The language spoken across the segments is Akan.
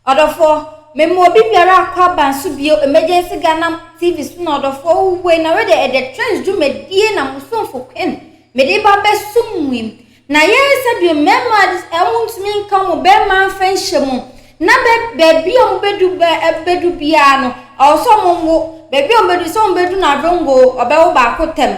Ɔdɔfoɔ, mema obi biara akɔ aba nso bio Emergency Ghana TV so na ɔdɔfoɔ wo wei na wei deɛ ɛdɛ trends dwumadie na mo somfo Queen mede ba bɛsom mo yi. Na yɛn sɛ bio mmarima a wɔn ntumi nka wɔn barima mfa nhyɛ mu na bɛ baabi a wɔn bɛdu bɛ bɛdu biara no ɔwɔ sɛ wɔn nwo baabi a wɔn bɛdu sɛ wɔn bɛdu na adongo ɔbɛwo baako tɛm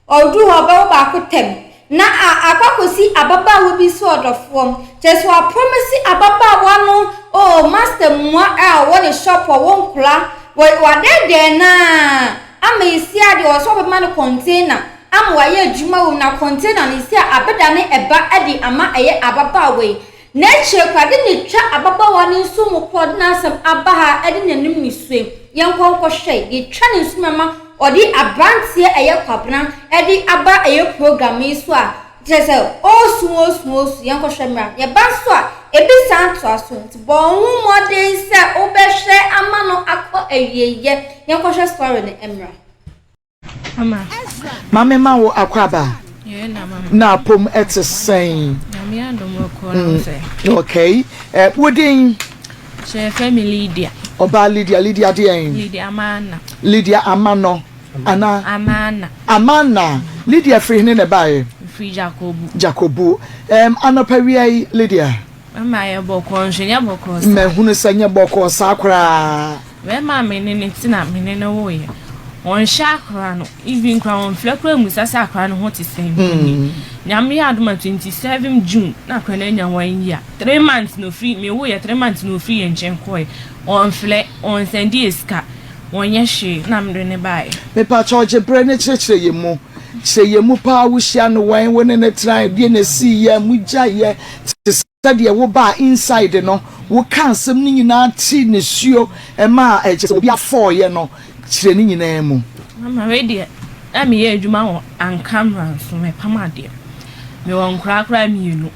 ɔdu hɔ ɔbɛwo baako tɛm na a akɔ akɔsi ababaawa bi so ɔdɔfoɔ kyerɛ sɛ waprɔmisi ababaawa no oo master mua a ɔwɔ ne shop ɔwɔ nkora wɔ wadɛɛdɛɛ naa ama esi adeɛ ɔwɔ sɛ ɔbɛma no container ama wayɛ adwuma wɔ mu na container no esi a abɛdane ɛba de ama ɛyɛ ababaawa yi. N'akyire koraa de ne twa ababaawa no nso mu korɔ de n'asɛm aba ha de n'anim nisuo. Yɛnkɔ nkɔhwɛ deɛ twa ne nso mu ama ɔde abranteɛ ɛyɛ Kwabena de aba ɛyɛ program yi so a kyerɛ sɛ ɔresu ɔresu ɔresu. Yɛnkɔhwɛ mmra. Yɛba nso a ebi san toa so nti bɔ wo ho mmɔden sɛ wobɛhwɛ ama no akɔ awieɛ. Yɛnkɔhwɛ story no mmra. Ma me ma wo akwaaba. Na apom ɛte sɛn? Mm, okay. Eh, wo din? Kyerɛ fɛ me Lydia. Ɔbaa Lydia, Lydia deɛn? Lydia Amana. Lydia Amano. Ana? Amana. Amana. Lydia firi hene na ɛbaeɛ? Firi Jakobu. Jakobu. Um, anɔpa wia yi, Lydia. Mama yɛ bɔkɔɔ nso nyɛ bɔkɔɔ saa. Mahunu sɛ nyɛ bɔkɔɔ saa koraa. Bɛrima a me ne no te na me ne no woeɛ. Ɔnhwɛ akora no, even koraa ɔmfrɛ koraa mmisa sɛ akora no ho te sɛn mpo ni. Nyame yɛ adom a 27 June na akora no anya one year. 3 months na ofiri, me woeɛ 3 months na ofiri yɛn nkyɛn kɔeɛ. Ɔmfrɛ, ɔnsɛnde yɛ sika, ɔnyɛ hwee na mede no baeɛ. Mepakyɛ ɔgye berɛ ne kyerɛkyerɛ yɛ mu. Kyerɛ yɛ mu paa, wohyia no wɛn, wo ne ne tena, deɛ na ɛsii yɛ, mogyaeɛ, te sɛdeɛ wobaa inside no, woka asɛm no nyinaa te nisuo ɛma a ɛkyɛ sɛ obi afɔɔyɛ no, kyerɛ ne nyinaa mu. Mama, wei deɛ na meyɛ adwuma wɔ Ankamra nso mepam adeɛ. Mewɔ nkoraa koraa mmienu.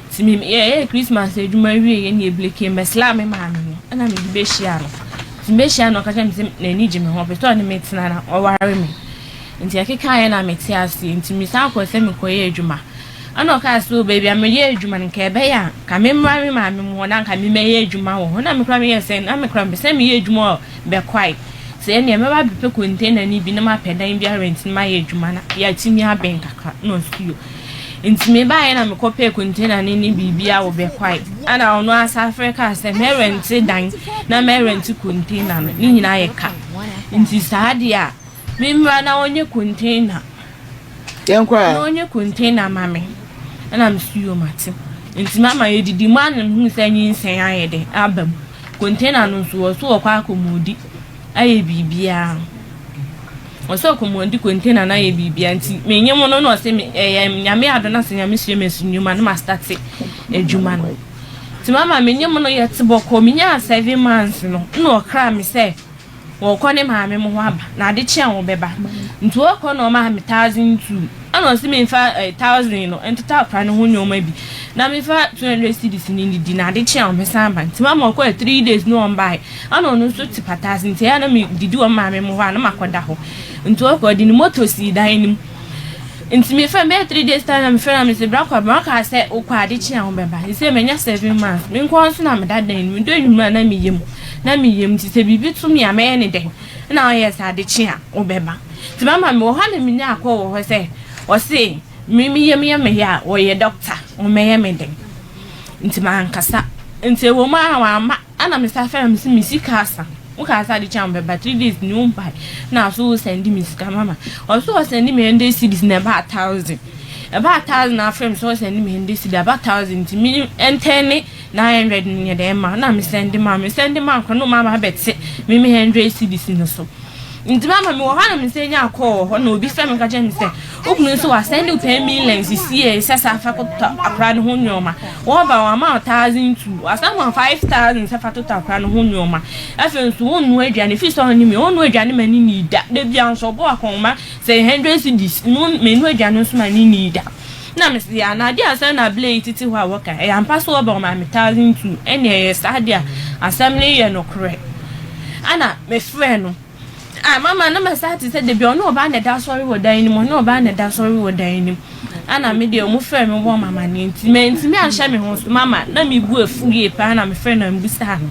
Nti me yɛyɛ Christmas adwuma wie yɛ ne yɛbreak mbɛsra me maame no ɛna mede bɛhyia no. Nti mbɛhyia no, ɔka kyerɛ me sɛ n'ani gye me ho, ɔpɛ sɛ ɔne me tena na ɔware me. Nti ɛkekaeɛ na mete aseɛ nti mesan kɔ sɛ mekɔyɛ adwuma. Ɛna ɔkaa sɛ o baabi a meyɛ adwuma no nka ɛbɛyɛ a nka memmra me maame mu hɔ na nka memmɛyɛ adwuma wɔ hɔ. Na me koraa meyɛɛ sɛ na me koraa mepɛ sɛ meyɛ adwuma wɔ Bɛkwae. Sɛ ɛnneɛ mɛba abɛpɛ container no bi na mapɛ dan bi arent na mayɛ adwuma na yɛatumi abɛn kakra na ɔsi o. Nti mebaeɛ na mekɔpɛɛ container no ne biribiara wɔ Bɛkwae. Ɛna ɔno asa afrɛ kaa sɛ mɛrente dan na mɛrente container no ne nyinaa yɛ ka. Nti saa deɛ a memmra na ɔnyɛ container. Yɛnkɔ Na a. ɔnyɛ container ma me. Ɛna mesi o mate. Nti mama yɛdidi mu ana mehu sɛ nyinsɛn ayɛ dɛ aba mu. Container no nso wɔ so wɔkɔ akɔmɔdi ayɛ biribiara. Ɔsɛ ɔkɔmɔdi container no ayɛ biribiara nti menye mu no na ɔsɛ me ɛyɛ Nyame adom na sɛ Nyame hyira me asu nnwuma na ma start adwuma no. Nti mama menye mu no yɛte bɔkɔɔ, menyaa 7 months no na ɔkra me sɛ wɔkɔ ne maame mo hɔ aba na ade kye a wɔbɛba. Nti wɔkɔ na ɔmaa me 1,200, ɛna ɔsɛ memfa 1,000 no ntotɔ akora no ho nneɛma bi na memfa 200 cedis no ndidi na ade kye a wɔbɛsan aba. Nti mama ɔkɔɛ 3 days na ɔmbaeɛ, ɛna ɔno nso te pataase nti ɛyɛ a na medidi wɔ maame mo hɔ a na makɔda hɔ. Nti ɔkɔ ɔde ne moto sii dan no mu. Nti mefrɛ no bɛyɛ 3 days time na mefrɛ no, mese bra kɔ bra, ɔkaa sɛ wokɔ ade kye a wobɛba. Nti sɛ manya 7 months, me nko nso na meda dan no mu, do anwummerɛ a na meyɛ mu na meyɛ mu, nti sɛ biribi to me a mɛyɛ ne dɛn? Na ɔyɛ sɛ ade kye a wobɛba. Nti mama mewɔ hɔ na menya akɔ wɔ hɔ sɛ ɔse me meyɛ meyɛ meyɛ a wɔyɛ doctor wɔmɛyɛ me dɛn. Nti mankasa. Nti ɛwɔ mu a wamma, ɛna mesa frɛ no mese me sika asa, wokaa sɛ ade kye a wobɛba, 3 days ni wompae na so wo send me sika mama. Ɔso ɔsend me 100 cedis na ɛbaa 1,000, ɛbaa 1,000 na afrɛ me sɛ ɔsend me 100 cedis aba 1,000 nti me ɛntɛn ne 900 no nyɛ dɛn ma na me send ma me send ma nkɔ no mama abɛte me 100 cedis no so. Nti mama mewɔ hɔ na me sɛ nya akɔ wɔ hɔ na obi fɛ me ka kyerɛ me sɛ wokunu nso wasend wo 10 million sisi yɛ sɛ sɛ afa kɔtɔ akora no ho nneɛma. Wɔba wɔn ama wo 1,200, wasan ma 5,000 sɛ fa totɔ akora no ho nneɛma. Afei nso wɔnnu aduane fi sɛ ɔne mi wɔnnu aduane ma ne ni da da bia nso ɔbɔ akɔnma sɛ 100 cedis menu aduane nso ma ne ni da. Na mesi yɛ anaade asɛm na abele yi tete hɔ a wɔka ɛyɛ ampa so wɔba wɔn ma 1,200, ɛna ɛyɛ saa deɛ asɛm no yɛ nokorɛ. Ana mefrɛ no ah mama na masa te sɛ debi ɔne ɔbaa na ɛda sɔre wɔ dan no mu, ɔne ɔbaa na ɛda sɔre wɔ dan no mu. Ana me deɛ ɔmo frɛ me bɔ me amaneɛ nti mantumi anhyɛ me ho so mama na me bu afu yie paa na me frɛ no na me bisaa no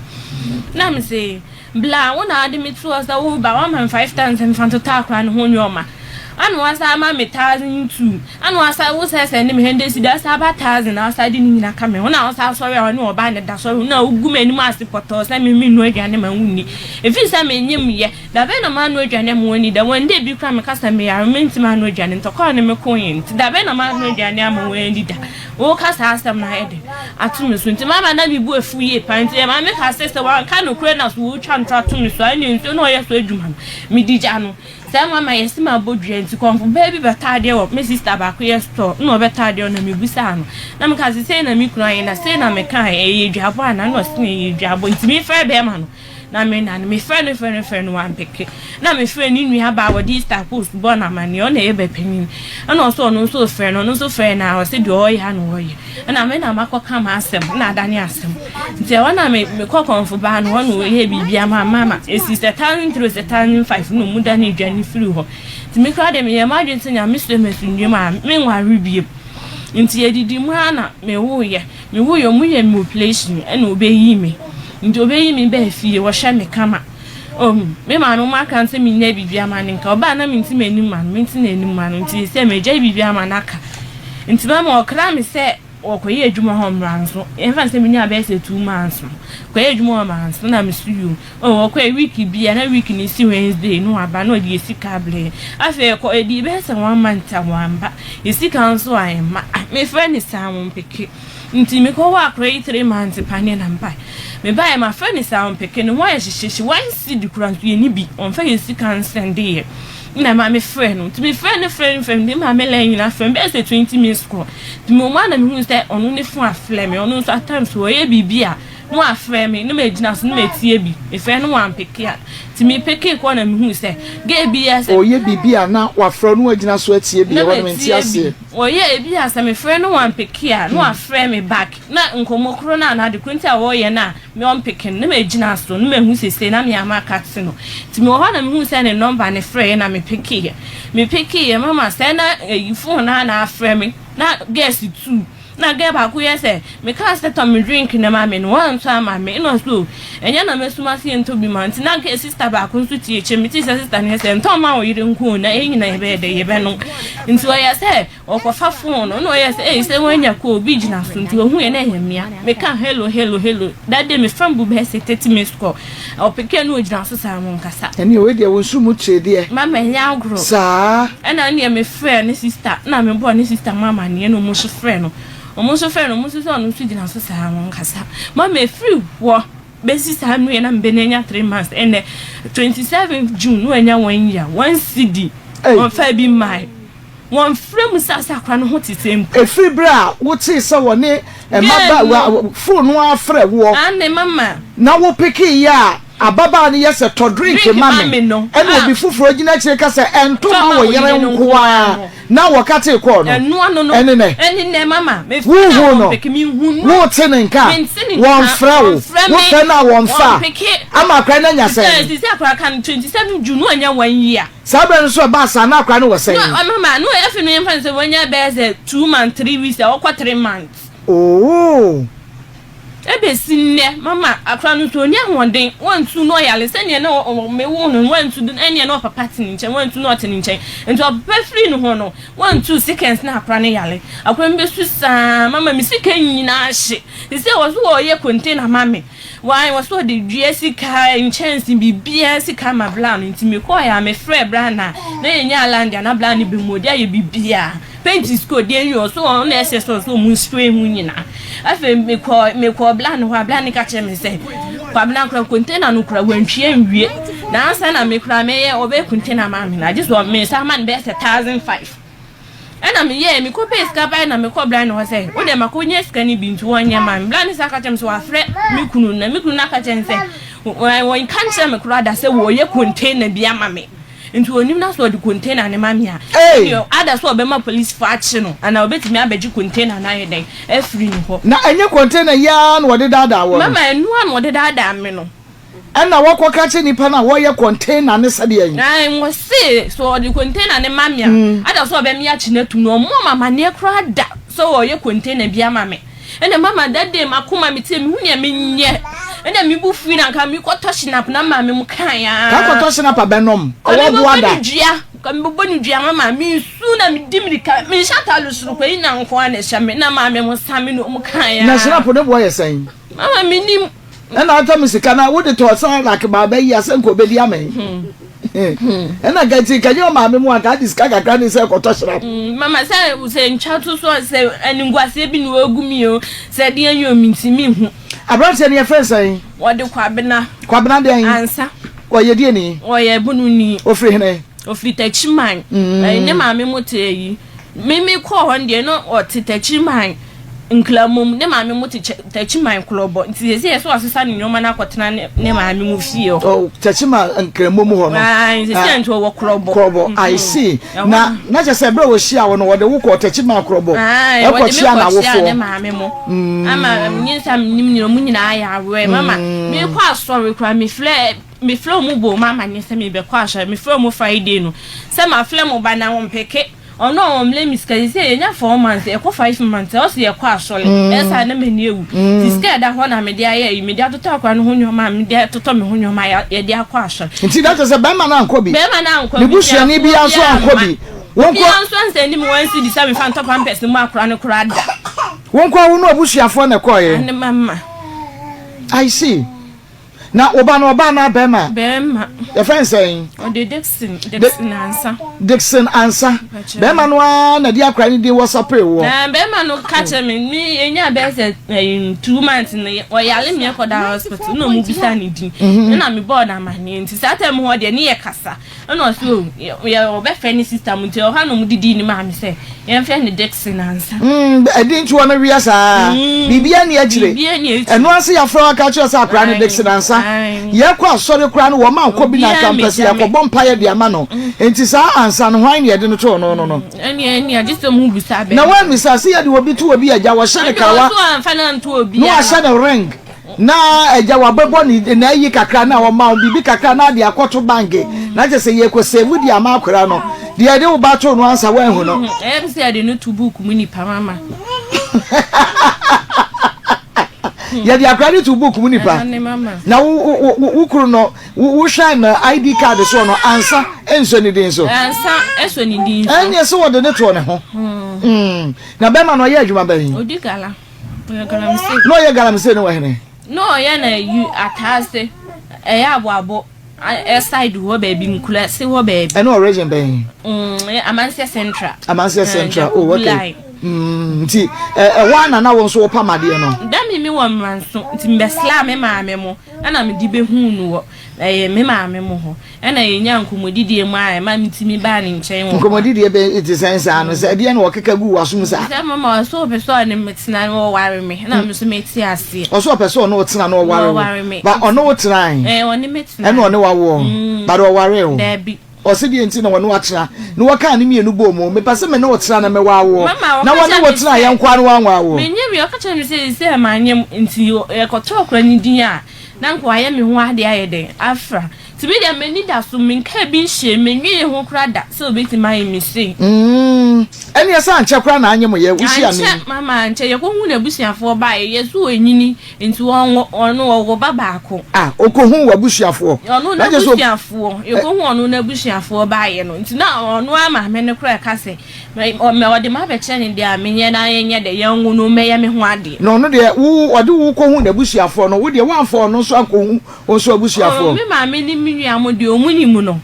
na me se bla wo na ade me to hɔ sɛ wo ba wama me 5000 sɛ mefa ntotɔ akora ne ho nnoɔma ana wasa ama me 1002 ana wasa wo sɛ sɛ ne me hɛndɛ si da asa aba 1000 na wasa de ne nyina ka me ho na wasa asɔre a ɔne ɔba ne da sɔre na wogu m'anim ase pɔtɔɔ sɛ me mennu aduane ma wonni ɛfiri sɛ menyem yɛ Da bɛn na manoa aduane ama wɔadi? Da one day bi koraa meka sɛ meyare mentumi anoa aduane, ntɔkwaw ne me koeɛ nti da bɛn na manoa aduane ama wɔadi da? Woka saa asɛm no ayɛ den ato me so nti mama na me bo afu yie paa nti ɛma me ka sɛ sɛ wanka nokorɛ na so wɔretwa ntorɔ ato me so a ɛnneɛ nsuo na ɔyɛ so adwuma no medi gya no. Sɛ mama yɛse mabɔ dua nti kɔmfo baa bi bɛtɔ adeɛ wɔ me sister baako yɛ store na ɔbɛtɔ adeɛ na mebusaa no na meka sɛ sei na me kunu ayɛ na sei na mekaeɛ ɛyɛ duabɔ anaa na ɔse ɛyɛ duabɔ nti mefrɛ bɛrima no Na me na no, mefrɛ no frɛ no frɛ no wampeke. Na mefrɛ ne nua baa wɔde Easter post bɔɔ no amanneɛ, ɔna ɛyɛ bɛ panyin. Ɛna ɔsɛ ɔno nso frɛ no, ɔno nso frɛ no a ɔsɛ deɛ ɔyɛ a na ɔyɛ. Ɛna me na makɔka m'asɛm na adane asɛm. Nti ɛhɔ na me mekɔ kɔnfo baa no hɔ na ɔyɛ biribi ama mama. Esi sɛ 1003 sɛ 1005 na ɔmu dane dwane firi hɔ. Nti me koraa deɛ meyɛ m'adwene sɛ Nyame sɔ m'asomdwoe mu a menware biom. Nti yɛdidi mu ara na mewoeɛ. Me wu yɛ ɔmo yɛ me oplation ɛna ɔbɛyi me nti ɔbɛyi me baa fie wɔhwɛ me kama oh me maame ɔmo aka sɛ me nya biribi ama no nka ɔbaa na me nti m'anim ma no me nti n'anim ma no nti sɛ magyae biribi ama no aka nti mama ɔkra me sɛ ɔkɔyɛ adwuma hɔ mmra nso yɛmfa no sɛ menya bɛyɛ sɛ 2 months no kɔyɛ adwuma hɔ ma nso na me so yio oh ɔkɔyɛ week bi a na week no si Wednesday no waba na ɔde yɛ sika abrɛ afei ɛkɔ ɛdi bɛyɛ sɛ 1 month a wamba yɛ sika nso a ɛmma mefrɛ ne saa wɔn mpeke nti mekɔwɔ akora yi 3 months paneɛ na mbae mebaeɛ mafrɛ ne saa mpeke ne ho ayɛ hyehyehye 1 cedi kora nso yɛni bi ɔmfa yɛ sika nsɛndeeɛ na ma mefrɛ no nti mefrɛ no frɛ no frɛ no de maame lɛn nyinaa frɛ no bɛyɛ sɛ 20 minutes korɔ nti mo mu a na mehu sɛ ɔno ne phone afrɛ me. Ɔno nso at times ɔyɛ biribi a na wafrɛ me na magyina so na matie bi. Mefrɛ no wampeke a nti mepeke kɔ na mehu sɛ girl bi yɛ sɛ Ɔyɛ biribi a na wafrɛ no wagyina so atie bi na ɛhɔ no mente matie bi aseɛ. Wɔyɛ ebi a sɛ mefrɛ no wampeke a na wafrɛ me back na nkɔmmɔ koro no a na ade koro nti a wɔyɛ no a me ɔmpeke no na magyina so na mahu sese na me ama aka te no. Nti mewɔ hɔ na mehu sɛ ne number ne frɛɛ na mepekeeɛ mepekeeɛ mama sɛ na ɛyi phone na na afrɛ me na girls two na girl baako yɛ sɛ meka sɛ tɔ me drink na ma me no wantɔ ama me ɛna so ɛnyɛ na mɛsoma se yɛntɔ bi ma. Nti na girl sister baako nso tie kyɛ me ti sɛ sister no yɛ sɛ ntɔ ma wo yere nko na ɛyɛ nyina yɛbɛyɛ dɛ yɛbɛnom. Nti ɔyɛ sɛ ɔkɔfa phone no na ɔyɛ sɛ ɛyi sɛ wanya kɔ obi gyina so nti ohu yɛ na ɛyɛ mmea. Meka hello, hello, hello that day mefrɛ bu bɛyɛ sɛ 30 minutes call ɔpeke no ogyina so saa mo nkasa. Ɛne wei deɛ wo nso mu kyerɛ deɛ. Mama ɛnyɛ agorɔ. Saa. Ɛna neɛ mefrɛ ne sister na mebɔɔ ne sister mu amanneɛ na ɔmo nso frɛ no, ɔmo nso frɛ no, ɔmo nso sɛ ɔno nso gyina so saa mo nkasa. Mama efiri hɔ bɛsi saa mmerɛ na mbɛ n'anya 3 months ɛnɛ 27 June na wanya 1 year, 1 cedi wɔnfa bi mmaa wɔn frɛ mu sɛ asa akora no ho te sɛ mpo. Ɛfiri berɛ a wotee sɛ wɔne mmaba phone no afrɛ woɔ Ane mama. na wopekee yɛ a ababaa no yɛ sɛ tɔ drink Drink ma ma me me no. ɛna Ah. obi foforɔ gyina akyire ka sɛ ɛnto Tɔ ma ma wɔ wo yere yere no nko nko a ara no. na wɔka tee kɔɔ no Ɛno ano no. Ɛne nɛ Ɛne nɛ mama. Wohu no. Mehu no. Wote ne nka. Mente ne nka. Wɔmfrɛ wo. Wɔmfrɛ me. Wofrɛ no a wɔmfa. Wɔmpeke. Ama akora no anya Sɛ sɛn? sisi akora ka no 27 June no anya 1 year. Saa berɛ no nso ɛbaa saa na akora no wɔ sɛn? No mama no efi no yɛmfa no sɛ wanya bɛyɛ sɛ 2 months, 3 weeks a ɔkɔ 3 months. Oo. Ebesi nnɛ mama akora no nso onni ahoɔden wantu na ɔyare sɛnea na mewo no wantu ɛnea na ɔpapa te ne nkyɛn wantu na ɔte ne nkyɛn nti ɔpapa firi ne ho no wantu seconds na akora no yare. Akora no bɛsu saa mama me sika nyinaa hye sɛ wɔ so wɔyɛ container ma me wan wɔ so ɔde dua sika nkyɛnse biribiara sika ma bra no. Nti mekɔɔ yɛ a mefrɛ bra na na yɛnya land a na bra no bɛ mu ɔde ayɛ biribiara paint sika ɔde awi ɔso ɔno na ɛsɛ sɛ ɔso ɔmu spray ho nyinaa. Afei mekɔ bra no hɔ a bra no ka kyerɛ me sɛ Kwabena kora container no kora wantwie nwie na ansa na mekora mɛyɛ ɔbɛyɛ container ma me na agye so me nsa ama no bɛyɛ sɛ 1500. Ɛna meyɛɛ mekɔpɛɛ sika bae na mekɔ bra no hɔ sɛ wode makɔnya sika no bi nti wɔnyɛ ma me. Bra no sɛ aka kyerɛ me sɛ wafrɛ me kunu na me kunu no aka kyerɛ me sɛ wɔnka nkyerɛ me koraa da sɛ wɔyɛ container bi ama me nti onim na sɛ ɔde container ne ma me a Hey! ɛneɛ ada sɛ ɔbɛma police fo akye no anaa ɔbɛtumi abɛgye container no ayɛ dɛn afiri ne hɔ. Na ɛnyɛ container yi ara na wɔde daadaa wɔ no? Mama, ɛnoa na ɔde daadaa me no. Ɛna wɔkɔ ka kyerɛ nipa no a wɔyɛ container ne sɛdeɛ yi. Ae wɔse sɛ ɔde container no ma me a ada sɛ ɔbɛme akye no atum no ɔmmɔ me amaneɛ koraa da sɛ ɔyɛ container bi ama me ɛna mama that day makoma metie mehu nea menyɛ ɛna me bo fui na nka mekɔtɔ shinap na maame mu kae aa Ka kɔtɔ shinap abɛnom ɔwɔ boa da. Ka mebɔbɔ no dua ka mebɔbɔ no dua mama mensu na medi mirika menhyɛ ataade soro kɔ yi na nko ara na ɛhyɛ me na maame mo sa me na ɔmo kae aa. Na shinap ne boɔ yɛ sɛn? Mama menim. Ɛna atɔ me sika na wode tɔɔ Cerelac maa bɛ yi a sɛ nka obedi ama yi. Ɛna nka nti nka nyɛ ɔmaame mu a nka ade sika kakra ne sɛ kɔtɔ syrup. Mama sɛ sɛ ntwa to so sɛ animguaseɛ bi na wagu mi o sɛ deɛ nyɛ o mentumi nhu. Aberanteɛ no yɛfrɛ no sɛn? Wɔde Kwabena. Kwabena deɛn? Ansa. Ɔyɛ deɛ ni? Ɔyɛ Bununi. Ofiri hene? Ofiri Takyiman. Ne maame mo te ayi. Me me kɔɔ hɔ no deɛ na ɔte Takyiman Nklamom, ne maame mo te Takyiman Klɔbɔ, nti seesei yɛ sɛ wasesa ne nneɛma no akɔtena ne ne maame mo fie hɔ. Oh, Takyiman Nklamom hɔ no. Ae, seesei nti ɔwɔ Klɔbɔ. Klɔbɔ, I see. Na na kyerɛ sɛ berɛ a wɔhyia wo no, wɔde wo kɔɔ Takyiman Klɔbɔ. Ae, wɔde me Ɛkɔkyia kɔkyia n'awofoɔ. ne maame mo. Ama nyinsɛn a menim nyinaa, wɔn nyinaa ayɛ aware. Mama, mekɔ asɔre koraa, mefrɛ Mefrɛ ɔmo bɔ ɔmo amaneɛ sɛ merebɛkɔ asɔre, mefrɛ ɔmo Friday no sɛ mafrɛ mo ba na wɔmpeke, ɔno a ɔmmrɛ me sika, seisei yɛnya four months ɛkɔ five months ɛwɔ sɛ yɛkɔ asɔre, ɛyɛ saa na m'ani awu, nti sika a ɛda hɔ na mede ayɛ ayi, mede atotɔ akwadaa no ho nnoɔma a mede atotɔ me ho nnoɔma a yɛde akɔ asɔre. Nti na kyerɛ sɛ bɛrima no ankɔ bi? Bɛrima no ankɔ bi, Ne busuani biara nso ankɔ bi? Wo nko. Obiara nso ansɛndi me one cedi sɛ memfa ntɔ pampers mmɔ akwadaa no koraa da. Wo nko ara wo ne w'abusuafoɔ na ɛkɔeɛ? Aane mama. I see. Na wo ba no, ɔbaa anaa bɛrima? Bɛrima. Yɛfrɛ no sɛn? Ɔde Dickson, Dickson Ansa. Dickson Ansa. Bɛrima no ara na ɛde akora no din wɔsapee woɔ. Na bɛrima no ka kyerɛ me, me yɛnya bɛyɛ sɛ ɛyi two months no, ɔyare me kɔda hospital na ɔmo bisa ne din. Ɛna me bɔɔ no amaneɛ nti saa time hɔ deɛ ne yɛ kasa. Ɛna ɔse o yɛ ɔbɛfrɛ ne sister mu nti ɛhɔ a na ɔmo de dii ne maame sɛ yɛnfrɛ no Dickson ansa. Mm ɛdi nti wɔn wia saa biribiara nni akyire ɛno ara sɛ yɛafrɛ wo aka akyerɛ sɛ akwadaa no Dickson ansa yɛkɔ asɔre koraa no wɔn ankɔ bi na anka mpɛ sɛ yɛkɔbɔ mpaeɛ de ama no nti saa ansa no hwan na yɛde no too no no no. Ɛnneɛ ɛnneɛ gye sɛ ɔmo bisa bɛrima. Na wɔammisa sɛ yɛde obi to obi agya wɔhyɛ no kawa na wɔahyɛ no ring. Na agya wabɛbɔ ne n'ayi kakra na ɔma wo biribi kakra na ade akɔto banke na kyerɛ sɛ yɛkɔ save de ama akwadaa no deɛ yɛde wo ba too no ansa woanhu no. Ɛyɛ me sɛ yɛde no to book mu nipa mama. Yɛde akwadaa no to book mu nipa. Na wo wo wo kunu no wohwɛ no ID card soɔ no ansa nsɔ ne din so. Ansa ɛsɔ ne din so. Ɛnneɛ sɛ wɔde ne toɔ ne ho. Na bɛrima no ɔyɛ adwuma bɛn? Odi gala. Ɔyɛ galamsey. Na ɔyɛ galamsey no wɔ hene? Na ɔyɛ na yi ataase ɛyɛ aboabo ɛside hɔ baabi nkurase hɔ baabi. Ɛno origin bɛn? Mm, Amanseɛ Central. Amanseɛ Central, oh okay. Mm, nti ɛhɔ ana na wo nso wopam adeɛ no? Da me me wɔ mmeranso nti mebɛsraa me maame mo ɛna mede bɛhuu no wɔ ɛyɛ me maame mo hɔ. Ɛna yɛnyaa nkɔmmɔdidie mu a ɛma metumi baa ne nkyɛn wɔ hɔ. Nkɔmmɔdidie bɛn te sɛn saa no? Sɛ ɛdeɛn na wɔkeka guu w'asom saa? Sɛ mama ɔsɛ ɔpɛ sɛ ɔne me tena na ɔware me, ɛna me nso mete aseɛ. Ɔsɛ ɔpɛ sɛ ɔne wo tena na ɔware wo? Ba ɔne wo tenae? Ɛɛ, ɔne me tenae. Ɛna ɔne wo awoɔ? But ɔwaree wo? Daabi. Ɔse deɛ nti na wɔne wo atena na wɔkaa ne mmienu bɔɔ mu, mepɛ sɛ me ne wo tena na mewɔ awoɔ, na wɔne wo tena yɛn nkoa no wanwo awoɔ. Menyɛ wie, ɔka kyerɛɛ me sɛ seesei manyem nti yɛkɔtɔɔ akwadaa no din a, na anka wayɛ me ho adeɛ ayɛ dɛn afra. Nti me deɛ m'ani da so, menkaa bi nhyɛɛ mu, mennwenee ho koraa da sɛ obetumi ayɛ me sei. Mm, ɛneɛ sɛ ankyɛ koraa na anye mo yɛ, wohyia me yi. Ankyɛ, mama ankyɛ, yɛkɔhuu n'abusuafoɔ baeɛ, yɛse ɔnyini nti ɔnwo, ɔno ɔwɔ ba baako. Ah, ɔkɔhuu w'abusuafoɔ? Ɔno Na kyerɛ sɛ. n'abusuafoɔ, yɛkɔhuu ɔno n'abusuafoɔ baeɛ no, nti na ɔno ara maame no koraa ɛka sɛ, mɛ, ɔ, ɔde m'abɛkyerɛ no deɛ a, menyɛ na yɛnyɛ dɛ, yɛnwo no, mɛyɛ me ho adeɛ. Na ɔno deɛ, wo, ɔde wo kɔhuu n'abusuafoɔ no, wo deɛ woamfa ɔno nso ankɔhu Wo nso abusuafoɔ? Oh, me maame ne me nua mo deɛ ɔmo nim no.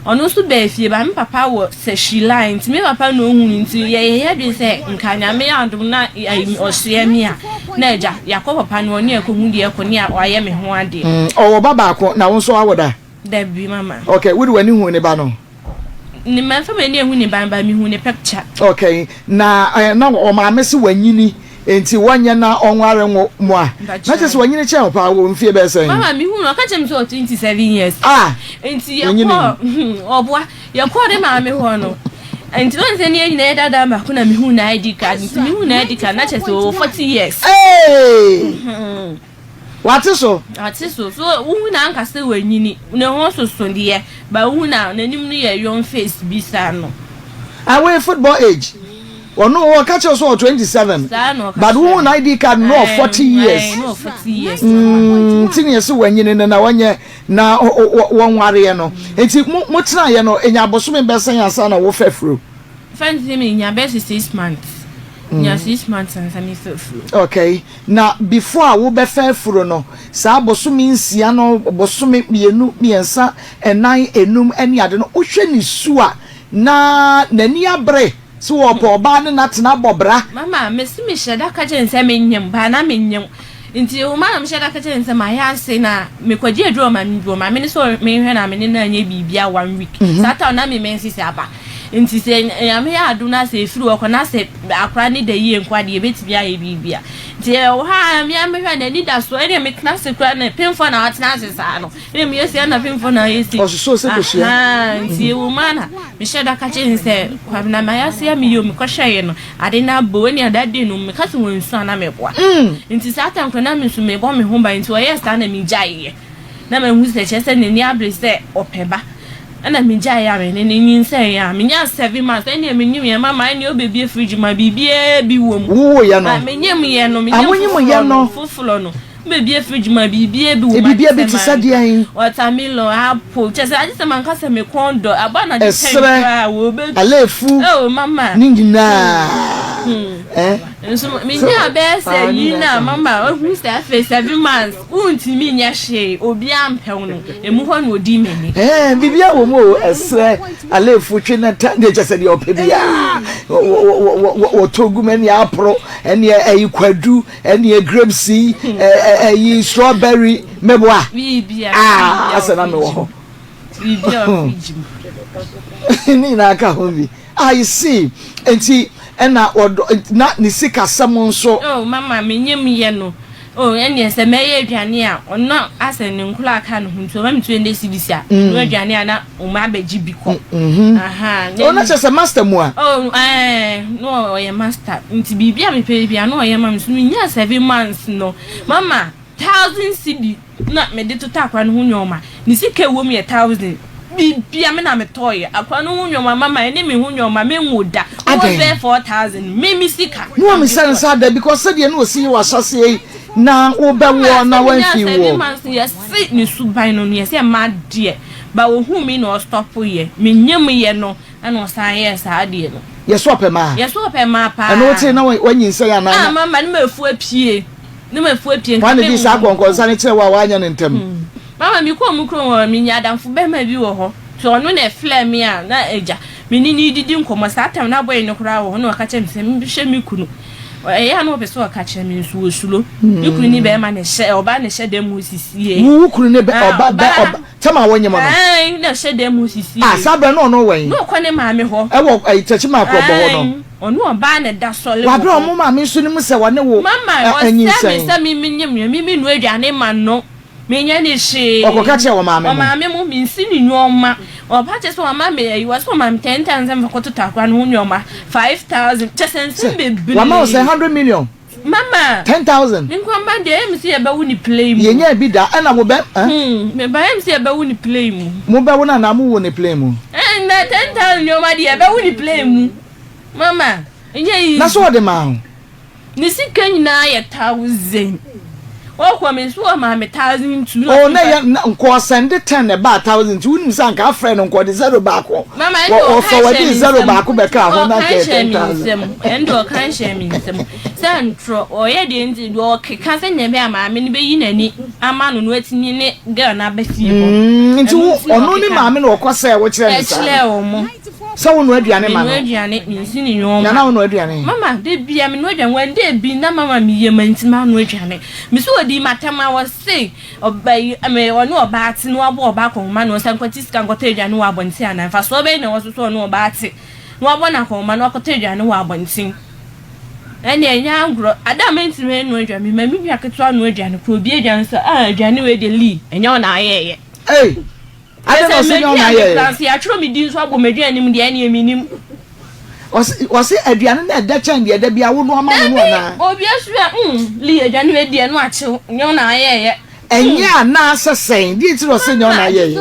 Ɔno nso baa fie but me papa wɔ sɛhwi line nti me papa na ɔhu no nti yɛyɛ yɛadwene sɛ nka Nyame yɛ adom na ɔsoɛ me a na agya yɛakɔ papa no hɔ ne yɛakɔhu deɛ ɛkɔ ne wayɛ me ho adeɛ. Mm, ɔwɔ ba baako na wo nso awo da? Dabi mama. Okay, wode w'ani hu ne ba no? Ne mamfa m'ani anhu ne ba no but mehu ne picture. Okay, na eh, na ɔmaame se wanyini nti wɔnyɛ na ɔnware nwo mo a. Na kyerɛ sɛ wanyini kyɛn wo paa wɔ mfie bɛyɛ sɛn? Mama mehu no ɔka kyerɛ me sɛ ɔwɔ 27 years. Ah! Nti yɛkɔɔ hmm, ɔboa yɛkɔɔ ne maame hɔ no nti wɔn sɛ ne yɛn nyinaa yɛ dada baako na mehu na ID card nti mehu na ID card na kyerɛ sɛ ɔwɔ 40 years. Hey! Wate so? Wate so. So wohu na anka sɛ wanyini. Ne ho soso deɛ, but wohu na n'anim no yɛ young face bi saa no. Ah, wei football age. Ɔno ɔka kyerɛ sɛ ɔwɔ 27. Saa na ɔka But kyerɛ wohu me. na ID card no ɔwɔ 40 years. Ɛɛ, na ɔwɔ 40 years. Nti ne yɛsɛ wanyini no na wanyɛ na wɔnwareɛ no. Nti mo mo tenaeɛ no enya abosome bɛsɛn ansa na wofa afuro. Fɛn sɛ menya bɛyɛ sɛ 6 months. Nya 6 months ansa mefa afuro. Okay. Na before a wobɛfa afuro no, saa bosome 6 no, bosome 2, 3, 4, 5 ɛne ade no, wohwɛ ne su a na n'ani abere sɛ wɔpɛ ɔbaa ne n'atena bɔ bra. Mama, mesi mehyɛ da ka kyerɛ ne sɛ menyem baa na menyem. Nti woma na mehyɛ da ka kyerɛ ne sɛ mayɛ ase na mekɔgye aduro wɔ maame bi wɔ maame ne sɛ menhwɛ na mene no anyɛ biribia one week. Saa time na me menses aba. Nti sɛ Nyame yɛ adom na sɛ ɛfiri hɔ kɔ na sɛ akora ne da yie nko adeɛ yɛbɛtumi ayɛ biribia. Nti ɛwɔ ha a mea mehwɛ n'ani da so ɛne metena ase koraa na pemfoɔ na watena ase saa no. Ɛne meyɛ si ɛna pemfoɔ na ayɛ si. Ɔsosoo sɛ kosua. Ahaa, nti ɛwɔ mu a na mehyɛ da ka kyerɛ ne sɛ Kwabena mayɛ ase a meyɛ o mekɔhwɛeɛ no ade no abɔ ɛne that day no meka sɛ wɔnsu a na meboa. Nti saa time koraa na me nso mebɔ me ho ban nti ɔyɛɛ saa na megyaeɛ. Na mahu sɛ kyerɛ sɛ n'ani abere sɛ ɔpɛ ba. Ɛna megyaeɛ a me ne no nyinsɛn a menyaa 7 months ɛne menyim yɛ mama ɛne ɔbɛbie fridge ma biribiara bi wɔ mu. Wowoyɛ no. Ah, menyim yɛ no Ah, menyim wonyim yɛ foforɔ no. no foforɔ no bɛbie fridge ma biribiara bi wɔ mu. Biribiara bi te sɛ deɛn? Watermelon, apple, kyerɛ sɛ agye sɛ manka sɛ me kɔn dɔ abɔ anadwo 10 Ɛserɛ, koraa wɔ bɛ aleefu, oh mama. ne nyinaa. Eh? Nso menya bɛyɛ Ah, sɛ ne yi nyinaa na ka ho. mama ohu sɛ afei 7 months wontumi nyɛ hwee obiara mpɛw no emu hɔ na odi m'ani. Eh, biribiara wɔ mu o, ɛserɛ, aleefu, twe na ta, deɛ kyɛ sɛ deɛ ɔpɛ biara. Wɔtɔ gu mu ɛne aporo, ɛne ɛyi kwadu, ɛne grapes yi, ɛyi strawberry, mɛboa. Biribiara Ah, biribiara asɛ na wɔ mewɔ fridge hɔ. mu. Biribiara wɔ fridge mu. Ne nyinaa ka ho bi. I see. Nti ɛna ɔdɔ na ne sikasɛm nso. Oh mama, menyim yɛ no. Oh, ɛneɛ sɛ mɛyɛ aduane a ɔno asɛ ne nkora aka ne ho nti ɔma me 20 cedis a no aduane a na ɔma abɛgye bi kɔ. Aha. Ɔno kyerɛ sɛ master mu a. Oh, ɛɛ, no ɔyɛ master. Nti biribi a mepɛ bi a na ɔyɛ ma me so menya 7 months no. Mama, 1,000 cedi na mede totɔ akora no ho nneɛma. Ne sika ɛwɔ mu yɛ 1,000. Bibia me na metɔɔyɛ. Akora no ho nneɛma mama ɛne me ho nneɛma menwo da. Wɔ Adɛn? bɛyɛ 4,000. Me me sika. Ne wɔn misa ne sa da because sɛdeɛ ne osi yɛ wɔ ahyɛseɛ yi na wobɛwoɔ na wamfi Seven woɔ. months yɛse ne suban no no yɛsɛ mma deɛ ba ohun mi na ɔstop yɛ menyam yɛ no ɛna ɔsan yɛɛ saa adeɛ no. Yɛsɛ ɔpɛ maa. Yɛsɛ ɔpɛ maa paa. Ɛno wote na wanyinsɛn anaa? Ah mama, ne ma efu apue ne ma efu apue. Wɔn na di saa akɔnkɔnsa ne kyerɛ wo a wanyɛ ne ntɛm. Mama, mi kɔɔ mu kurom hɔ, mi nya adamfo bɛrima bi wɔ hɔ nti ɔno na ɛflɛ mi a na agya mi ne ne didi nkɔmɔ. Saa time na abɔyɛ ne koraa wɔ hɔ na ɔka kyerɛ mi sɛ mehwɛ mi kunu ɛyɛ a na ɔpɛ sɛ ɔka kyerɛ mi nso osuro mi kunu ne bɛrima na ɛhyɛ ɔbaa na ɛhyɛ dɛm mu sisi yɛ. Wo kunu ne bɛ ɔba bɛ ɔba tɛm a wɔnyɛ mu no. Ɛn na ɛhyɛ dɛm mu sisi. Ah, saa bɛrɛ na ɔno wɔ yi. Na ɔkɔ ne maame hɔ. Ɛwɔ ɛyi tɛkyi maa korɔ bɔ hɔ no. Ɔno ɔbaa na ɛda sɔle wɔ hɔ. Wabere ɔmo maame nso ne mu sɛ wɔne wo. Mama, ɔsɛ mi sɛ mi mi nyim yɛ mi mi nua aduane ma no menyɛ ne hwee. Ɔkɔka kyerɛ wɔ maame mo. Ɔmaame mo mi nsi ne nneɛma ɔba kyɛ sɛ ɔma mi ɛyi wɔ sɛ ɔma mi 10,000 sɛ nfa kɔtotɔ akora ne ho nneɛma 5,000 kyɛ sɛ nsɛm bebree. Wama wo sɛ 100 million. Mama. 10,000. Mi nkwama deɛ ɛyɛ mi sɛ yɛbɛwo ne plane mu. Yɛnyɛ bi da ɛna wo bɛ. Meba ɛyɛ mi sɛ yɛbɛwo ne plane mu. Mo bɛwo na na mo wo ne plane mu. Ɛn na 10,000 nneɛma deɛ yɛbɛwo ne plane mu mama, ɛnyɛ yi. Na so ɔde maa ho. Ne sika nyinaa yɛ 1,000 wɔkɔ mi so wɔ maa mi 1,002. O na yɛ nkɔ ɔsɛnde 10 na ɛbaa 1,000 nti wunim sɛ anka afrɛ no nkɔ de zero baako. Mama, ɛnde ɔka ɔfɔ hyɛ wɔde mi zero nsam. baako bɛka ho na Ɔka kɛ hyɛ ten mi thousand. nsam, ɛnde ɔka hyɛ mi nsam sɛ ntorɔ ɔyɛ deɛ nti deɛ ɔkeka sɛ nea ɛbɛyɛ a maame no bɛyi n'ani ama no na watumi ne girl no aba fie hɔ. Nti Ɛno wo nti na ɔno ne ɔkeka. maame na ɔkɔ sɛ wokyerɛ ne saa. Ɛkyerɛ wɔn. Sɛ wo noa aduane ma Menoa no. aduane, mensi ne nneɛma. Nana, wo noa aduane. Mama, de bia menoa aduane wɔn de bi na mama mi yɛ ma nti ma noa aduane mi so odi matam a wɔse ɔba yi ɛmɛ ɔne ɔbaa te na wabɔ ɔbaa kɔnma na ɔsan kɔte sika nkɔtɔ aduane wɔ abɔnten ana mfasoɔ bɛyɛ na ɛwɔ so so ɔne ɔbaa te na wabɔ n'akɔnma na wakɔtɔ aduane wɔ abɔnten. Ɛne ɛnyɛ agorɔ ada a mɛntumi noa aduane ma me nua ketewa noa aduane koro obi aduane sɛ ah, aduane wei de lee ɛnyɛ ɔna ayɛɛyɛ. Ei, ade na ɔsɛ nyɛ ɔna ayɛɛyɛ. Sɛ yɛatwerɛ me din so abɔ m'aduane mu deɛ ɛneɛ menim. Ɔse ɔse aduane no ɛdɛ kyɛn deɛ da biara wo noa ma no no anaa? Dabi obi asu a mm Lee aduane wei deɛ no akyew nyɛ wo na ayɛɛyɛ. Ɛnyɛ anaa sɛ sɛn? Deɛ nti na ɔse nyɛ wo na ayɛɛyɛ?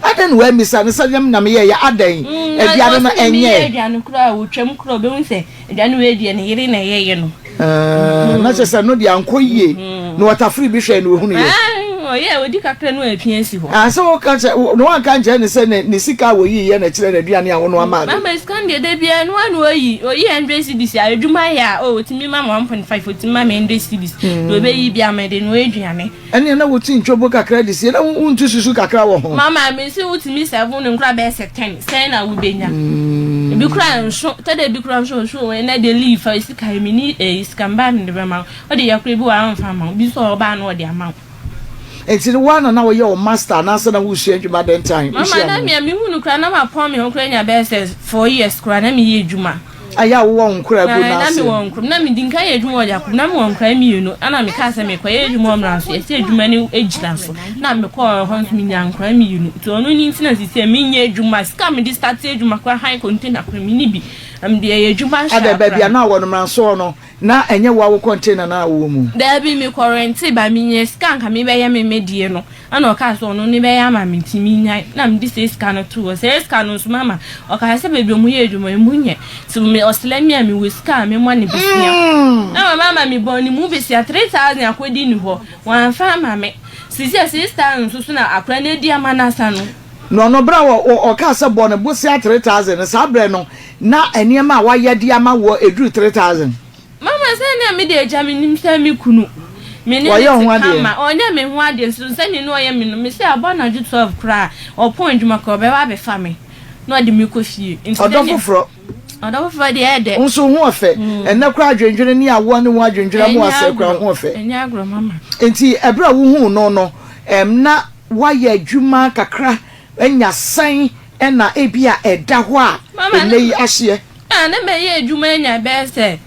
Adɛn na wammisa no sɛ nyɛ me na meyɛɛyɛ adɛn? Aduane no ɛnyɛ. Ɔse meyɛ aduane koraa a ɔtwam koraa ɔbɛhu sɛ aduane wei deɛ ne yere na ɛyɛɛyɛ no. Ɛɛ na kyerɛ sɛ ɛno deɛ ankɔ yie na ɔtafere bi hwɛɛ na ɔhunuiɛ. Ɔyɛɛ ɔdi kakra na wapia asi hɔ. Ah sɛ woka kyerɛ na wanka nkyerɛ no sɛ ne ne sika a wɔyiiɛ na ɛkyerɛ no aduane a wonoa maa no. Mama sika no deɛ da biara ɛno ara na ɔyi ɔyi hundred cedis a adwuma yɛ a oh ɔtumi ma me 1.5 ɔtumi ma me hundred cedis deɛ ɔbɛyi biara mede noa aduane. Ɛnneɛ na wote ntwobo kakra de sie na wontu susu kakra wɔ ho. Mama mese wotumi sɛvo no nkora bɛyɛ sɛ ten sɛn na wobɛnya ebi kora nso tɛdɛ ebi kora nso nso ɛnɛ de leave fa sika yi meni eh, sika mbaa mede bɛma wo ɔde yɛ kora bi wɔ a ɔmfa ma wo bi nso ɔbaa na ɔde ama wo. Nti no woa na na woyɛ wo master anaasɛ na wosua adwuma dɛn time Mama na mea mehu no kora na mapɔn me ho kora nya bɛyɛ sɛ 4 years kora na meyɛ adwuma. Ayɛ a wowɔ wo nkora gu no ase. Na mewɔ nkora na medi nkan yɛ adwuma wɔ Yakob na mewɔ nkora mmienu ɛna mekaa sɛ mekɔyɛ adwuma wɔ mmara so yɛsɛ adwuma no gyina so na mekɔɔ hɔ nso menya nkora mmienu nti ɔno ne nti na sisi a menyɛ adwuma sika mede start adwuma kora han container kora menni bi na mede yɛ adwuma hyɛ akora. Adɛ baabi a na wɔ no mmara so no na ɛnyɛ wo a wo container na wowɔ mu. Daabi mekɔ rente ba menya sika nka mebɛyɛ me me deɛ no. Ɛna ɔkaa sɛ ɔno ne bɛyɛ ama me nti menyae na mede saa sika no too hɔ. Saa sika no nso mama ɔkaa sɛ baabi a wɔyɛ adwuma emu nyɛ nti me ɔsrɛ me a mewɔ sika a memmɔ ne besia. Na mama ama mebɔɔ ne mu besia 3000 akɔdi ne hɔ wamfa ama me. Seesei a 6000 nso so na akwadaa no adi ama no asa no. Na ɔno berɛ a ɔkaa sɛ bɔ ne bosea 3000 no saa berɛ no na nneɛma a wayɛ de ama woɔ ɛduru 3000. Mama sɛnea me de agya me nim sɛ me kunu me ne no Ɔyɛ te ho adeɛ. kama ɔnyɛ me ho adeɛ nso sɛnea na ɔyɛ me no me sɛ abɔ anadwo 12 koraa a ɔpɔn adwuma koraa ɔbɛba abɛfa me na ɔde me kɔ fie nti Ɔdɔ sɛnea foforɔ. ɔdɔ foforɔ deɛ ɛyɛ dɛ. Wo nso wo ho ɔfɛ. Ɛnnɛ koraa adwendwene ne awoɔ ne ho adwendwene ama Ɛnyɛ wasɛe koraa wo agorɔ ho ɔfɛ. ɛnyɛ agorɔ mama. Nti ɛberɛ a wohuu no no ɛm na woayɛ adwuma kakra anya sɛn na ebia ɛda hɔ a Mama ɛnnɛ yi ahyeɛ? Ah na mɛyɛ adwuma anya bɛyɛ sɛ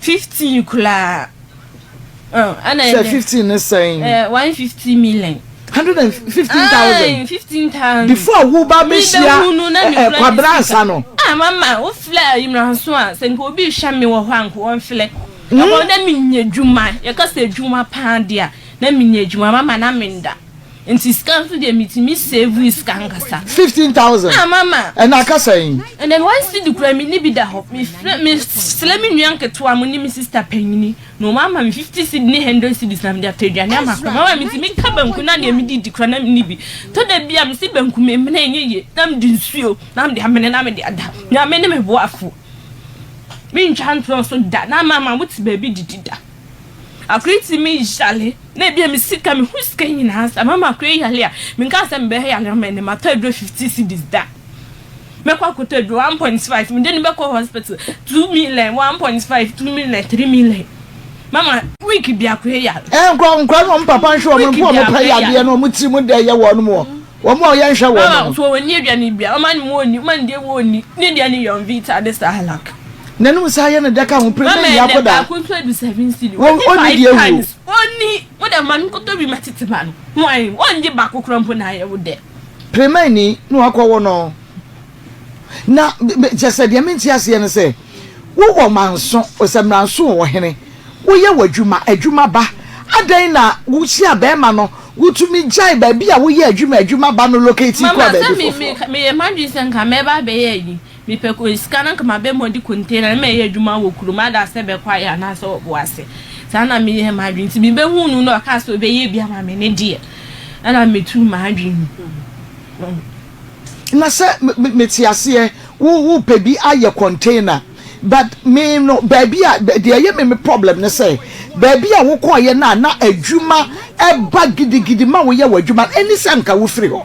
15 koraa. Oh, ɛna Sɛ ɛnɛ. 15 ne sɛn? Eh, 150 million. 115,000. Aye, 15,000. Before wo ba bɛhyia Mebɛhu no na eh, mekura Kwabena ne sika. ansa no. Ah, mama, wo filɛ ayimranso a, sɛ nka obi rehwɛ me wɔ hɔ a, nka wɔmfilɛ. Ɛhɔ na menya adwuma, yɛka sɛ adwuma paa deɛ a, na menya adwuma, mama na menda. Nti sika nso deɛ metumi save sika ankasa. 15,000. Ah, mama. Ɛna aka sɛn? Ɛnɛ one cedi koraa menni bi da hɔ. Mefrɛ mesrɛ me nua nketewa mo ne me sister panyini na wɔn ama me 50 cedi ne 100 cedis na mede atɔ aduane ama akora. Mama metumi ka banku na deɛ mede di koraa na menni bi. Tɔ da bi a mese banku memene ɛnyɛ yie na mede nsuo na mede amene na mede ada. Nyame ne me boafo. Mentwa ntorɔ nso da na mama wote baabi didi da. Akora yi tumi yale na ebia me sika mehu sika nyinaa sa mama akora yi yale a menka sɛ mebɛyɛ yale ama ɛnɛ matɔ aduro 50 cedis da. Mɛkɔ akɔtɔ aduro 1.5 mede no bɛkɔ hospital 2 million 1.5 2 million 3 million mama week biako yɛ yare. Ɛɛ nkura nkura no wɔn papa nhwɛ wɔn mpo wɔn pɛ yadeɛ no wɔn tiri mu dɛ yɛ wɔn mu wɔn a wɔyɛ nhwɛ wɔn Mama no. so wɔn ni aduane bia wɔn ani wɔn ni wɔn ani deɛ wɔn ni ne deɛ ne yɔn vita ne salak. N'anum saa yɛ ne dɛ ka ho pere Mama ne nni ɛnɛ akɔda. baako nso adu 7 cedi Wɔn wɔdi ɔnni five deɛ wuo. times ɔnni wo dɛ ma no nkɔtɔ bi ma tete ba no wɔn wɔn gye baako kora mpo na ayɛ wo dɛ. Premani na wakɔwo no. Na kyerɛ sɛ deɛ mente aseɛ ne sɛ wowɔ manso sɛ mmranso wɔ ɔhene woyɛ w'adwuma adwuma ba adɛn na wohyia bɛrima no wotumi gyae baabi a woyɛ adwuma adwuma ba no locate kɔ Mama baabi sɛ me foforɔ. me meyɛ m'adwene sɛ nka mɛba abɛyɛ ayi mepɛ ko sika na nka mabɛ mɔdi container na mɛyɛ adwuma wɔ kurom ada sɛ bɛkɔ ayɛ anaasɛ ɔbo ase saa na meyɛ m'adwene nti mebɛhu no na ɔkaa sɛ ɔbɛyɛ bi ama me ne deɛ ɛna metu m'adwene mu. Na sɛ mete aseɛ wo wopɛ bi ayɛ container but me no baabi a deɛ ɛyɛ me me problem ne sɛ baabi a wokɔɔyɛ no a na adwuma ɛba gidigidi ma woyɛ w'adwuma no ɛni sɛ nka wofiri hɔ.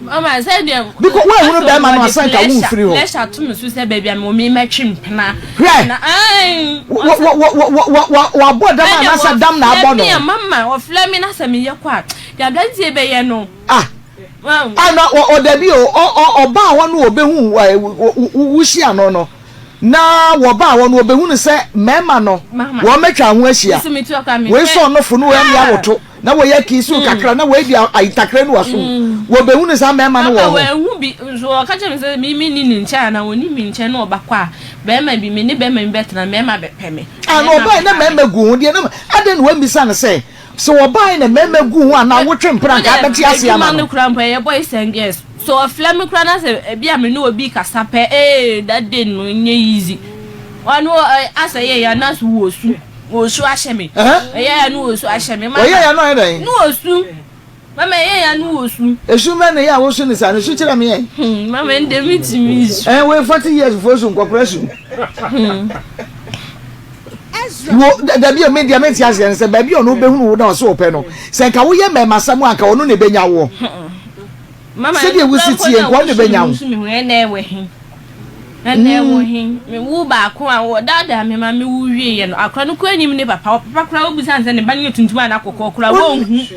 Mama sɛ deɛ Because woahunu bɛrima no ansa nka womfiri hɔ. Pressure to me so sɛ baabi a mewɔ me mɛtwe mpena. Hwɛ! Na ae. Wabɔ dam anaasɛ dam na abɔ no? Ɛnna mama ɔfrɛ me na sɛ meyɛ kɔ a deɛ aberanteɛ bɛyɛ no. Ah! Ah na ɔ dabi o ɔ ɔ ɔbaa hɔ no ɔbɛhu wohyia no no na wɔbaa hɔ no ɔbɛhu no sɛ mmarima no wɔn atwa ho ahyia wei sɛ ɔnofo no wei awoto. Na wɔyɛ kiss wo kakra na wɔadi ayitakra no wɔ so. Wɔbɛhunu saa mmarima no wɔ Mama hɔ. wɔanhu bi nso ɔka kyerɛ me sɛ me menni ne nkyɛn anaa ɔnni me nkyɛn na ɔba kɔ a barima bi me ne barima bi bɛtena mmarima bɛpɛ me. Ah, na Mmarima ɔbae na bɛfa me. mmarima gu ho deɛ na adɛn na wammisa no sɛ sɛ ɔbae na mmarima gu ho anaa wotwe mpena Wode anka abɛte ase ama adwuma no. no koraa mpo ɛyɛ boys and girls sɛ ɔfrɛ me koraa na sɛ ebi a me ne obi kasa pɛ ee that day no nyɛ easy ɔno asɛ yɛ yɛ na so wɔ su wɔ su ahyɛ me ɛyɛ yɛ no wɔ su ahyɛ me Ɔyɛ yɛ no ɔyɛ dɛn? No wɔ su mama ɛyɛ yɛ no wɔ su. Esu bɛn na ɛyɛ a wosu ne saa no su kyerɛ me yɛn. Hmm, mama ɛnde mi ti mi su. Ɛn wei 40 years fo su nkɔkora su. Wo dabi o me deɛ mente aseɛ no sɛ baabi a ɔno bɛhunu wo na ɔsɛ ɔpɛ no sɛ nka woyɛ mmɛɛmasɛm a nka ɔno na ɛbɛnya woɔ. Mama Sɛdeɛ ɛno wosi koraa mpo tie na nka ɔno na wosu ɛbɛnya me wo. su me ho ɛnna ɛwɔ he ɛnna ɛwɔ he me wo baako a wɔdaadaa me ma me wo wie yɛ no akora no kora nim ne papa papa koraa wobisa no sɛ ne ba no yɛ tuntum anaa kɔkɔɔ koraa wɔnhu.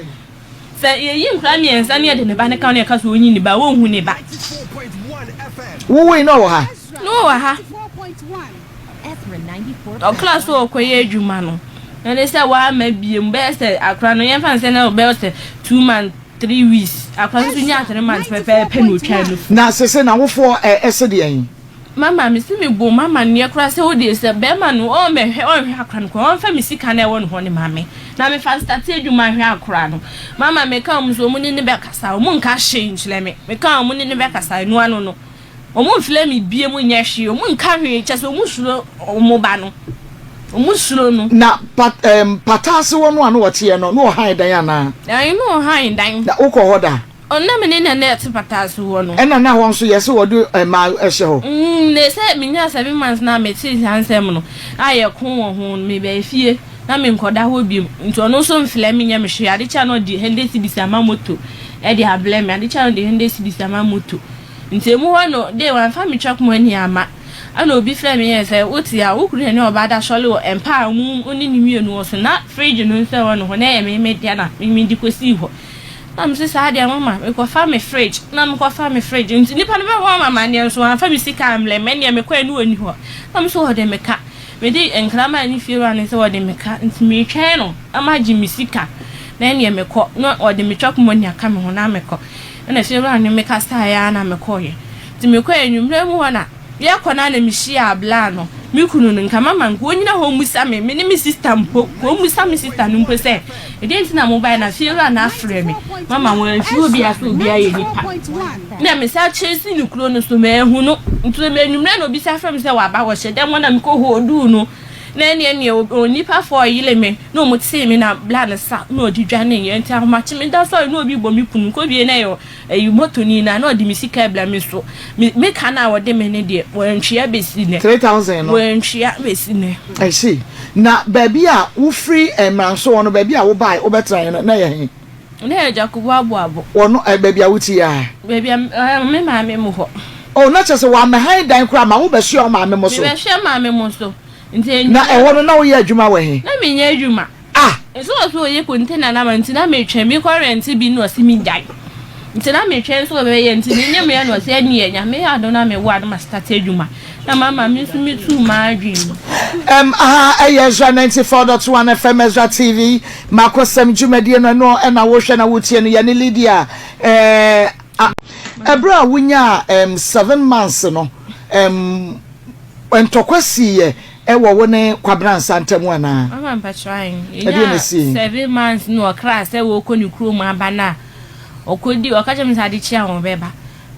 Sɛ yɛyi nkwadaa mmiɛnsa ne yɛde ne ba no ka ho na yɛka sɛ ɔnyi ne ba a, ɔnhu ne ba. Wowoi na ɔwɔ ha? Na ɔwɔ ha. Ɔkra so ɔkɔyɛ adwuma no, ɛne sɛ wamma biem bɛyɛ sɛ akora no yɛmfa no sɛ na ɔbɛyɛ sɛ 2 months, 3 weeks. Akora no nso nyaa 3 months pɛpɛɛpɛ na ɔtwaa no fu. Na sese n'awofoɔ ɛ ɛse deɛn? Mama me se me bɔ mu amaneɛ koraa sɛ wodeɛ sɛ bɛɛma no ɔmmɛhwɛ ɔnhwɛ akora no koraa ɔmfa me sika no a ɛwɔ ne hɔ no ma me na me fa nstate adwuma nhwɛ akora no. Mama me ka wɔn sɛ wɔn ne no bɛkasa wɔn nka hwee nkyerɛ me me ka wɔn ne no bɛkasa ɛno ano no wɔn mfrɛ me biem nyɛ hwee wɔn nka hwee kyɛ sɛ wɔn suro wɔn ba no wɔn suro no. Na pat ɛɛm pata ase hɔ no a na ɔteɛ no na ɔhan dan anaa? Ae na ɔhan dan. Na wokɔ hɔ da? Ɔno na me ne na na ɛte pata ase hɔ no. Ɛna na hɔ nso yɛse wɔde mmaa hyɛ hɔ. Mm, na sɛ menyaa 7 months na metee saa nsɛm no a yɛko wɔ ho no, mebaa fie na menkɔda hɔ biom. Nti ɔno nso mfrɛ me nyɛ me hwee. Ade kye a na ɔde hundred cedis ama moto de abrɛ me. Ade kye a na ɔde 100 cedis ama moto. Nti emu hɔ no, de wamfa me chop money amma. Ɛna obi frɛɛ me yɛɛ sɛ, wote a, wo kunu ne ɔbaa da sɔre wɔ mpa a mo ne ne mmienu wɔ so. Na fridge no nso ɛwɔ ne hɔ, na ɛyɛ me me dea na me mede kɔsii hɔ. Na mese saa deɛ mama mekɔfa me fridge na mekɔfa me fridge nti nipa no bɛbɔ me amaneɛ nso wamfa me sika ammrɛ me ɛnneɛ mekɔɛ ne ɔnni hɔ na mese wɔde me ka mede nkra maa ne fiewura no sɛ wɔde me ka nti metwɛn no na magye me sika na ɛnneɛ mekɔ na ɔde me chop money aka me ho na mekɔ ɛna fiewura no mekasaeɛ ara na mekɔeɛ nti mekɔɛ anwummerɛ mu hɔ na Yɛkɔ no a na mehyiaa bla no, me kunu no, nka mama nka ɔnyina hɔ mmusa me, me ne me sista mpo, nka ɔmmusa me sista no mpo sɛ, ɛdeɛn nti na mobaeɛ na fiewura no afrɛ me, mama wɔamfiri obiara sɛ obiara yɛ nipa. Na me san chase no kuro no so, manhu no, nti anwummerɛ na obi san frɛ me sɛ waba, wɔhyɛ dɛm hɔ na mekɔ holduu no, na ɛneɛ neɛ onipa fɔɔ yere me, na ɔmo tee me na bla no sa na ɔde dwaneeɛ, nti ahomakye meda sɔre na obi bɔ me kunu, mekɔ bie na ɛyɛ Ɛyi motoni no a na ɔde me sika abira me so. Me me ka no a ɔde me no deɛ, wantwea bɛsi nnɛ. 3000 no. Wantwea bɛsi nnɛ. I see. Na baabi a wofiri Mmranso hɔ no, baabi a wobae wobɛtenaeɛ no, na ɛyɛ he? Na ɛyɛ Jakubu Aboabo. Wɔ no, baabi a wote yi ara? Baabi a, me maame mo hɔ. Oh, na kyerɛ sɛ wɔammɛhan dan koraa ma wobɛsoɛ wo maame mo so? Mebɛsoɛ maame mo so. Nti Na ɛhɔ no, na woyɛ adwuma wɔ he? Na menyɛ adwuma. Ah! Nso ɔse ɔyɛ container no ama nti na metwɛn mekɔ rent bi na ɔse mengyae nti na metwɛn sɛ ɔbɛyɛ nti menyɛ meyɛ na ɔse ɛneɛ Nyame yɛ adom na mewo a na ma start adwuma na mama me nso metuu m'adwen mu. Ɛm aha ɛyɛ Ezra 94.1 FM Ezra TV Makosɛm dwumadie no ɛno ɛna wohwɛ na wotie no yɛne Lydia ɛɛ a ɛberɛ a wonyaa ɛm 7 months no ɛm ntɔkwa siiɛ Ɛwɔ wo ne Kwabena Ansah ntam anaa? Mama mpakyɛw ahe? Ɛdeɛn na Yɛnyaa ɛsiiɛ? 7 months na ɔkraa sɛ ɔrekɔ ne kurom aba no a, ɔkɔdi, ɔka kyerɛɛ me sɛ ade kye a ɔbɛba.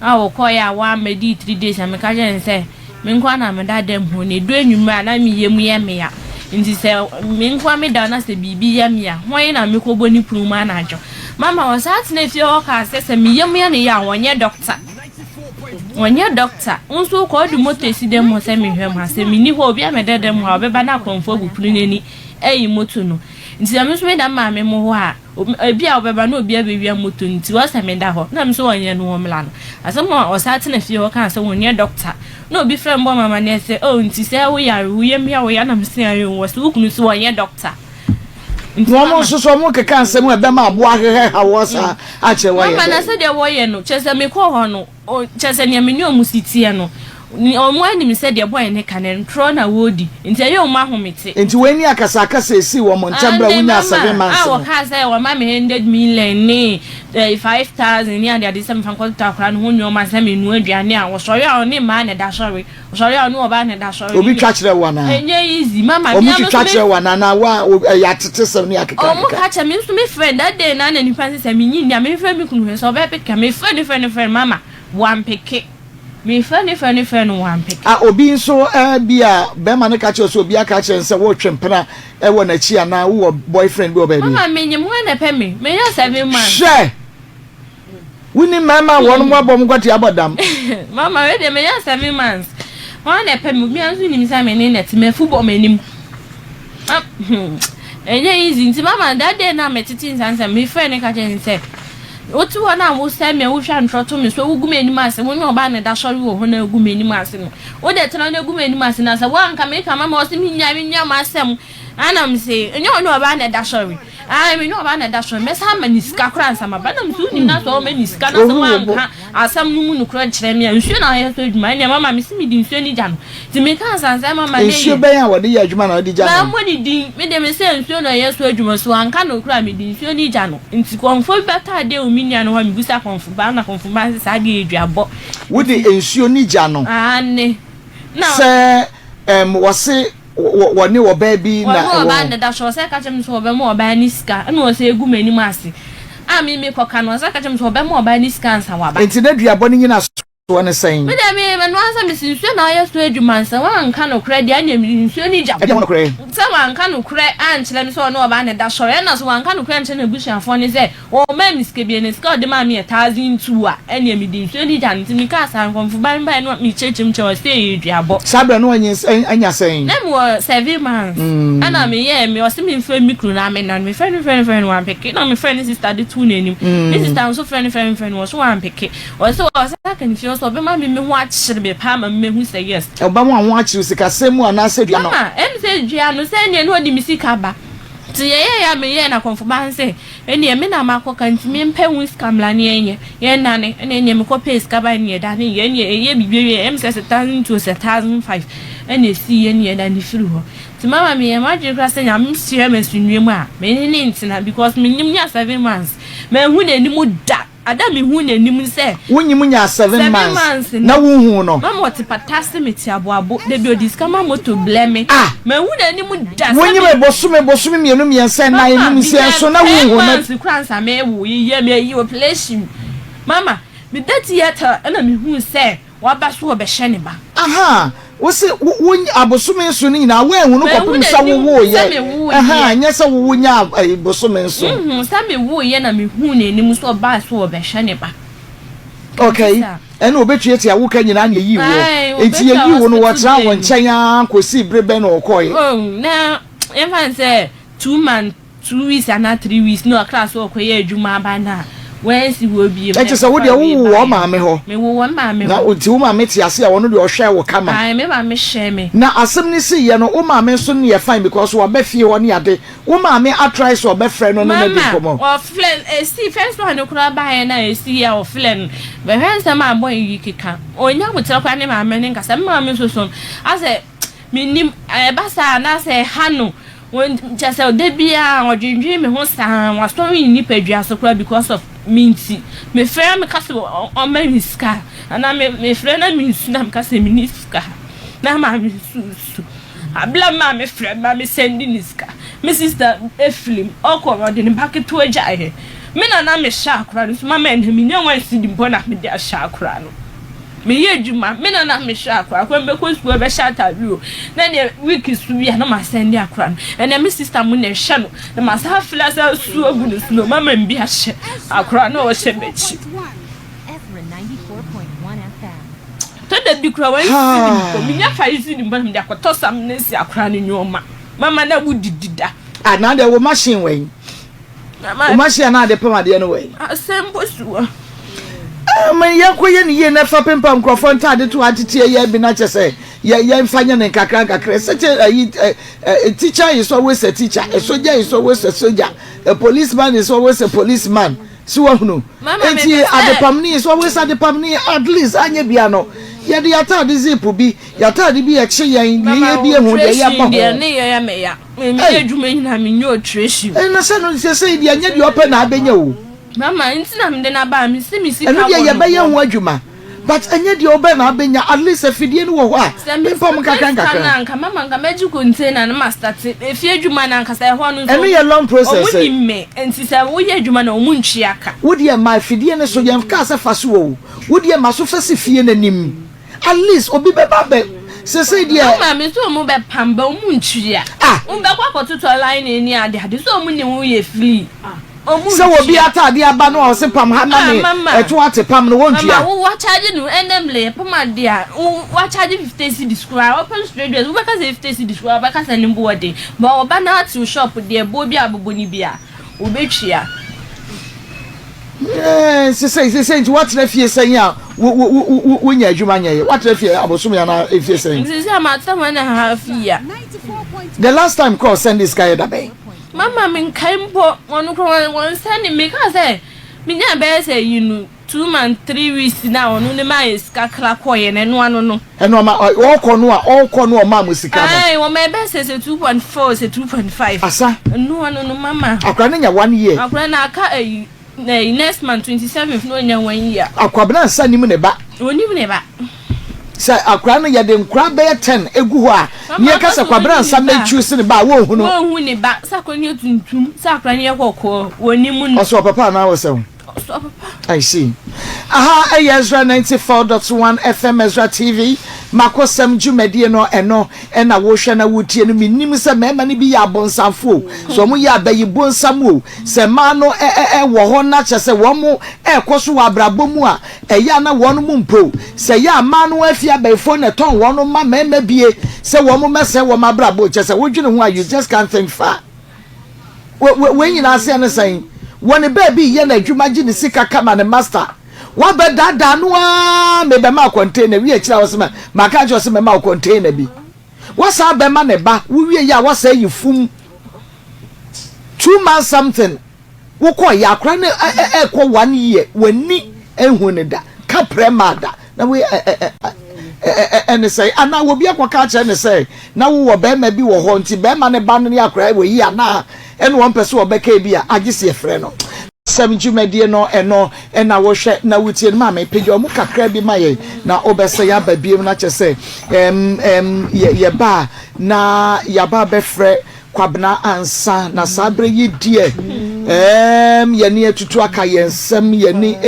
Na ɔkɔeɛ a wammɛdi 3 days na meka kyerɛɛ no sɛ me nko ara na meda dɛm hɔ no, ɛduru anwummerɛ a na me yam yɛ me ya. Nti sɛ me nko ara meda hɔ na sɛ biribi yɛ me a, hwan na mekɔbɔ ne pono mu anadwo? Mama ɔsan tenaa fie hɔ kaa sɛ sɛ me yam yɛ no ya a, ɔnyɛ dɔkta. Ɔnyɛ dɔkta. Wo nso wokɔ wode moto esi dɛm hɔ sɛ menhwɛ mu ha. Sɛ menni hɔ a obi amɛda dɛm hɔ a ɔbɛba na akorɔmfoɔ abu pono no ani ayi moto no. Nti sɛ me nso meda me maame mo hɔ a, ebi a ɔbɛba na obi abɛwia moto no nti ɔsɛ meda hɔ. Na me nso ɔnyɛ no ɔmmra no. Asɛm a ɔsan tena fie hɔ kaa sɛ ɔnyɛ dɔkta. Na obi frɛ me bɔ me amanneɛ sɛ oh nti sɛ woyare wo yam yɛ wo ya na mese ae o. Ɔse wo kunu nso ɔnyɛ dɔkta. Nti Na wɔn mama. nso so wɔkeka nsɛm a ɛbɛma aboa ahwehwɛ ha wɔ saa akyerɛ wɔayɛ Mama na dɛn? sɛdeɛ wɔyɛ no, kyerɛ sɛ mekɔɔ hɔ no, o, kyerɛ sɛ nea me ne wɔn si teɛ no, Wɔn anim sɛ deɛ bɔe no ka no, ntorɔ na wɔredi, nti ɛyɛ wɔn ahomete. Nti wei ne akasakasa a esii wɔn ntam berɛ a Aane, wonyaa mama seven months a no. wɔkaa sɛ wɔma me hundred million ne 5,000 ne adeade sɛ memfa nkɔtotɔ akwadaa no ho nnoɔma sɛ menoa aduane a, wɔsɔre a wɔne mmaa na ɛda sɔre, wɔsɔre a wɔne ɔbaa na ɛda sɔre. Obi twa kyerɛ wo anaa? Ɛnyɛ easy, mama. Wɔn Me ara twitwa nso me. kyerɛ wo anaa na wo a ɛyɛ atetesɛm ne akeka Wɔn akeka? ka kyerɛ me nso me frɛ that day na na nipa sɛ sɛ menyi nni a memfrɛ me kunu hwɛ sɛ ɔbɛpeke a, mefrɛ no frɛ no frɛ no mama wampeke. Mefrɛ no frɛ no frɛ no wampeke. A Obi nso bi a bɛrima no ka kyerɛ wo sɛ obi aka akyerɛ no sɛ woretwe mpena wɔ n'akyi anaa wowɔ boyfriend bi wɔ baabi. Mama menyim hwan na ɛpɛ me, menya 7 months. Hwɛ! Wonni mmarima a wɔn abɔ wɔn kwati abɔ dam. Mama wei deɛ menya 7 months. Hwan na ɛpɛ me, obiara nso nim sɛ me ne na ɛte, m'afu bɔ m'anim. Ɛnyɛ easy nti mama that day na metete nsa nsɛm mefrɛ no ka kyerɛ no sɛ wote hɔ no a wosɛe me a wohwɛ ntorɔ to me so wogu m'anim ase wo ne ɔbaa na ɛda sɔre wɔ hɔ na agu m'anim ase no wode tena na agu m'anim ase na sɛ woanka meka mama ɔse menya menya m'asɛm ana mese ɛnyɛ ɔne ɔbaa na ɛda sɔre. Ae, me ne ɔbaa na ɛda so, mɛsan ama no sika koraa ansa maba. Na mese, wonim na sɛ ɔma me sika na sɛ woanka asɛm no mu nokorɛ nkyerɛ me a, nsuo na ɔyɛ so adwuma. Ɛnneɛ mama mese mede nsuo no gya no. Nti mekaa saa sɛ mama no Nsuo yɛ. bɛn a wɔde yɛ adwuma na wode gya no? Mammɔ ne din. Me deɛ mese nsuo na ɔyɛ so adwuma, so wanka nokorɛ a, mede nsuo no gya no. Nti kɔmfoɔ bi bɛtɔ adeɛ wɔ me nua no hɔ a, mebisa kɔmfo baa na kɔmfo baa se saa adeɛ yɛ duabɔ. Wode nsuo no gya no? Aane. Na. Sɛ ɛm wɔse wɔne ɔbaa bi na Wɔne ɛwɔ ɔbaa hɔ. na ɛda so. Ɔsan ka kyerɛ me sɛ ɔbɛma ɔbaa no sika. Ɛna ɔsan gu m'anim ase a me mekɔka no, ɔsan ka kyerɛ me sɛ ɔbɛma ɔbaa no sika ansa waba. Enti n'aduabɔ no nyinasoɔ ne sɛn? Me deɛ me, ɛno ara sɛ mese nsuo na ɔyɛ so adwuma no, sɛ woanka nokorɛ deɛ ɛneɛ mede nsuo no gya wo. Ɛdeɛn ho nokorɛ? Sɛ wanka nokorɛ ankyerɛ me sɛ ɔne ɔbaa na ɛda sɔre, ɛna sɛ wanka nokorɛ ankyerɛ n'abusuafoɔ no sɛ Ɔmmaa me sika biara, na sika a ɔde maa me yɛ 1,002 a, ɛnneɛ mede nsuo no gya no. Nti mekaa saa, nkɔmfo ba no baeɛ no mekyerɛkyerɛ mu kyerɛɛ wɔn sɛ ɛyɛ duabɔ. Saa berɛ no na anya sɛn? Na mewɔ 7 months, ɛna meyɛɛ me, ɔse memfrɛ me kunu na menna no, mefrɛ no frɛ no frɛ no wampeke, na mefrɛɛ ne sister de too n'anim, ne sister nso frɛ no frɛ no frɛ no ɔso wampeke, ɔse ɔsan aka ne fie hɔ sɛ ɔbɛma me me ho akyere me paa ma me mahu sɛ yes. Ɔbɛma wo ho akyere wo sikasɛm mu anaasɛ dua no? Mama, ɛm sɛ dua no, sɛ ɛnneɛ na ɔde me sika ba, nti yɛyɛeɛ a meyɛɛ no akɔmfo ba no sɛ Ɛnneɛ me na makɔka nti mempɛ wo sika mmra ne yɛnyɛ, yɛnnane, ɛnna ɛnneɛ mekɔpɛɛ sika baeɛ ne yɛdane yɛ, ɛnneɛ ɛyɛ biribi awie ɛyɛ me sɛ sɛ 1002 sɛ 1005 ɛnna ɛsii yɛ ne yɛdane firi hɔ. Nti mama meyɛ m'adwene koraa sɛ Nyame hyira me asomdwoeɛ mu a me ne no ntena because menim nya 7 months manhu n'anim da. Ada a mehuu n'anim ne sɛ. Wonyim nyaa seven Seven months months na no, wonnhuu no. Mama ɔte pata ase mete aboabo, da bi ɔde sika ma moto blɛ me. Ah! Manhu n'anim da sɛ Wonyim me. bosome, bosome mmienu, mmiɛnsa, nnan, Mama, enum, nsia, meyɛ nson na ten wonnhuu no. months koraa ansa merewo, yeyɛ me ayi operation. Mama, meda theatre ɛna mehuu sɛ Waba so ɔbɛhyɛ ne ba. Ahaa, wo se wo wo abosome nson no nyinaa woanhu no Manhu kɔpem sɛ n'anim wo sɛ woeɛ. mewoeɛ. Ahaa, nyɛ sɛ wo wo nyaa ɛyi bosome nson. Nhuu sɛ mewoeɛ na mehuu n'anim sɛ ɔbaa so ɔbɛhwɛ ne ba. Okay, Nti ɛna obetuatua wo ka nyinaa na yɛyii woɔ. Ae, Nti obetua yɛyii wo no hospital wɔtenaa wo bill. nkyɛn ara kɔsii bere bɛn na ɔkɔeɛ? Oh, na yɛmfa no sɛ 2 months. 2 weeks anaa 3 weeks na ɔkra so ɔkɔyɛ adwuma aba no a, wansi hɔ bio. Ɛkyɛ sɛ wo deɛ wowoo wɔ maame hɔ. Mewoo wɔ maame Na hɔ. nti wo maame te ase a ɔno deɛ ɔhwɛɛ wo kama. Ae, me maame hwɛɛ me. Na asɛm no siiɛ no wo maame nso no yɛ fine because waba fie hɔ ne ade. Wo maame atry sɛ ɔbɛfrɛ no ne no adi Mama, nkɔmmɔ? ɔfrɛ no, ɛsii first one no koraa baeɛ no a ɛsii a ɔfrɛ no, bɛhwɛ nsɛm a boy yi keka. Ɔnnya aboterɛ koraa ne maame no nkasa. Me maame nso so no, asɛ mennim, ɛba saa a na asɛ ɛha no. Kyerɛ sɛ da biara ɔdwendwen me ho saa, wasɔre ne nipadua so koraa because of me nti. Mefrɛ na meka sɛ ɔmma me sika anaa mefrɛ na mesu na meka sɛ menni sika na maame susu. Abla maame frɛ me ma me sɛnde ne sika. Me sister efiri mu ɔkɔ ɔde ne ba ketewa gyaeɛ. Me na na mehyɛ akora no so mama ɛnɛ menya 1 cedi mpo na mede ahyɛ akora no. Meyɛ adwuma, me na na mehwɛ akora, akora no bɛkɔ sukuu ɛbɛhyɛ ataade o, na neɛ week so bi a na masɛnde akora no, ɛnɛ me sister mo na ɛhwɛ no, na masan afili asan asu agu no so na ɔmama me bi ahyɛ akora no a ɔhyɛ m'akyi. Tɔ da bi koraa 1 cedi mpo, menya 5 cedi mpo na mede akɔtɔ sam na asi akora no nneɛma, mama na wodidi da. Ah, na deɛ wo machine wɛn? Mama. Wo machine na ade pam adeɛ no wɛn? Asɛm mpo si hɔ. Ma yɛnkɔ yɛ ne yie na fa pempam nkurɔfoɔ ntaade to ateteɛ yɛ bi na kyɛ sɛ yɛ yɛmfa nyɛ ne nkakra nkakra sɛ kyɛ ayi a teacher is always a teacher, a soldier is always a soldier, a policeman is always a policeman. So wahunu? Mama, Enti mepɛ sɛ adepamni is always adepamni, at least anyɛ bia no. Yɛde yɛn ataade zip bi, yɛn ataade bi ɛkye yɛn, deɛ Mama yɛ bi ehu deɛ yɛbɔ alteration ho. deɛ ne yɛ yɛ me ya. Me me Ei! adwuma nyinaa me nyɛ alteration. Ɛna sɛ no sɛsɛyi deɛ ɛnyɛ deɛ ɔpɛ na abɛnya o. Mama nti na mede no aba a me se me sika Ɛno deɛ wɔ no yɛbɛyɛ hɔ. ho adwuma but ɛnyɛ deɛ wobɛ na abɛnya at least afidie no wɔ hɔ a Sɛ me mepam nsa ka nkakra sika no nkakra. a nka mama nka mɛgye container no ma starte efie adwuma no ankasa ɛhɔ no nso Ɛno yɛ long process. ɔmo nim me nti sɛ woyɛ adwuma no a ɔmo ntua ka. Wo deɛ ma afidie no so yɛn kaa sɛ fa so o wo deɛ ma so fa si fie no anim at least obi bɛba abɛ sesei deɛ. Mama me sɛ ɔmo bɛ pam but ɔmo ntua. Ah. Wo bɛkɔ akɔtotɔ lining ne ade ade sɛ ɔmo nim wo yɛ free. Sɛ obi atade aba no a ɔse pam ha ma me ɛto ate pam no wontua. Mama wo wa charge no ɛnɛ mle yɛ pam ade a wo wa charge 50 cedis koraa ɔpam straight dress wo bɛka sɛ 50 cedis koraa ɔbɛka sɛ ne bo ɔden but ɔba na ate wo shop deɛ boɔ bi a bobɔ no bi a obɛtua. Ɛɛ sesei sesei nti woatena fie sɛn a wo wo wo wonya adwuma nyɛeɛ woatena fie abosome anaa mfie sɛn. Sesei a matena one and a half year. The last time kora ɔsɛnde sika yɛ da bɛn. Mama menkae mpo, ɔno koraa ɔnsɛne me. Mekaa sɛ menyaa bɛyɛ sɛ yi no two months three weeks na ɔno ne maa yɛ sika kra kɔeɛ no ɛno ano no. Ɛno ɔma ɔkɔ no a ɔkɔ no ɔmaa mo sika no. Ae wɔma ɛbɛyɛ sɛ sɛ 2.4 sɛ 2.5. Asa. Ɛno ano no mama. Akora no nya one year. Akora no aka ayi na next month 27th na ɔnya one year. Akwabena nsa nim ne ba. Ɔnim ne ba. Sɛ akwadaa no yɛde nkwadaa bɛyɛ ten egu hɔ a, ne yɛka sɛ Kwabena nsa mɛtwi sene ba a, wɔnhu no. Wɔnhu ne ba. Sɛ akwadaa no yɛ tuntum, sɛ akwadaa no yɛ kɔkɔɔ, wɔnnim no. Ɔsɔ ɔpapa anaa ɔsɛ wo? Ɔsɔ ɔpapa. I see. Aha ɛyɛ Ezra 94.1 FM Ezra TV Makosɛm dwumadie no ɛno ɛna wohwɛ na wotie no menim sɛ mmarima no bi yɛ abonsamfo o sɛ wɔn yɛ abayi bonsam o sɛ mmaa no ɛ ɛ ɛ wɔ hɔ na kyɛ sɛ wɔn ɛkɔ so wɔ abrabɔ mu a Ɛyɛ a na wɔn mpo, sɛ ɛyɛ a mmaa no afi abayifoɔ na ɛtɔn wɔn ma mmarima bie sɛ wɔn mmɛsɛe wɔn abrabɔ. Kyerɛ sɛ wodwene ho a you just can't think far. Wei nyinaa aseɛ ne sɛn? Wɔ ne baabi reyɛ n'adwuma gye ne sika kama ne master. Woabɛdaadaa no ara mebɛma wo container wie akyire a wose maka akyerɛ wo sɛ mɛma wo container bi. Woasan abɛma ne ba, wowie yɛ a woasan ayi fum 2 months something. Wokɔ yɛ akora no ɛkɔ one year w'ani nhu no da ka prɛ maa da na wei ɛne sɛ anaa obi akɔka akyerɛ ne sɛ na wowɔ bɛrima bi wɔ hɔ nti bɛrima ne ba no ne akora wɔ yi anaa ɛne wɔn pɛ sɛ wɔbɛka bi a agye sɛ yɛfrɛ no sɛm dwumadie no ɛno ɛna wohwɛ na wotie no maame pagya ɔmo kakra bi ma yɛn na wobɛsɛ yɛaba biem na kyɛ sɛ ɛm ɛm yɛ yɛba a na yɛaba bɛfrɛ Kwabena ansa na saa berɛ yi deɛ ɛɛm yɛne atutu aka yɛn nsam yɛne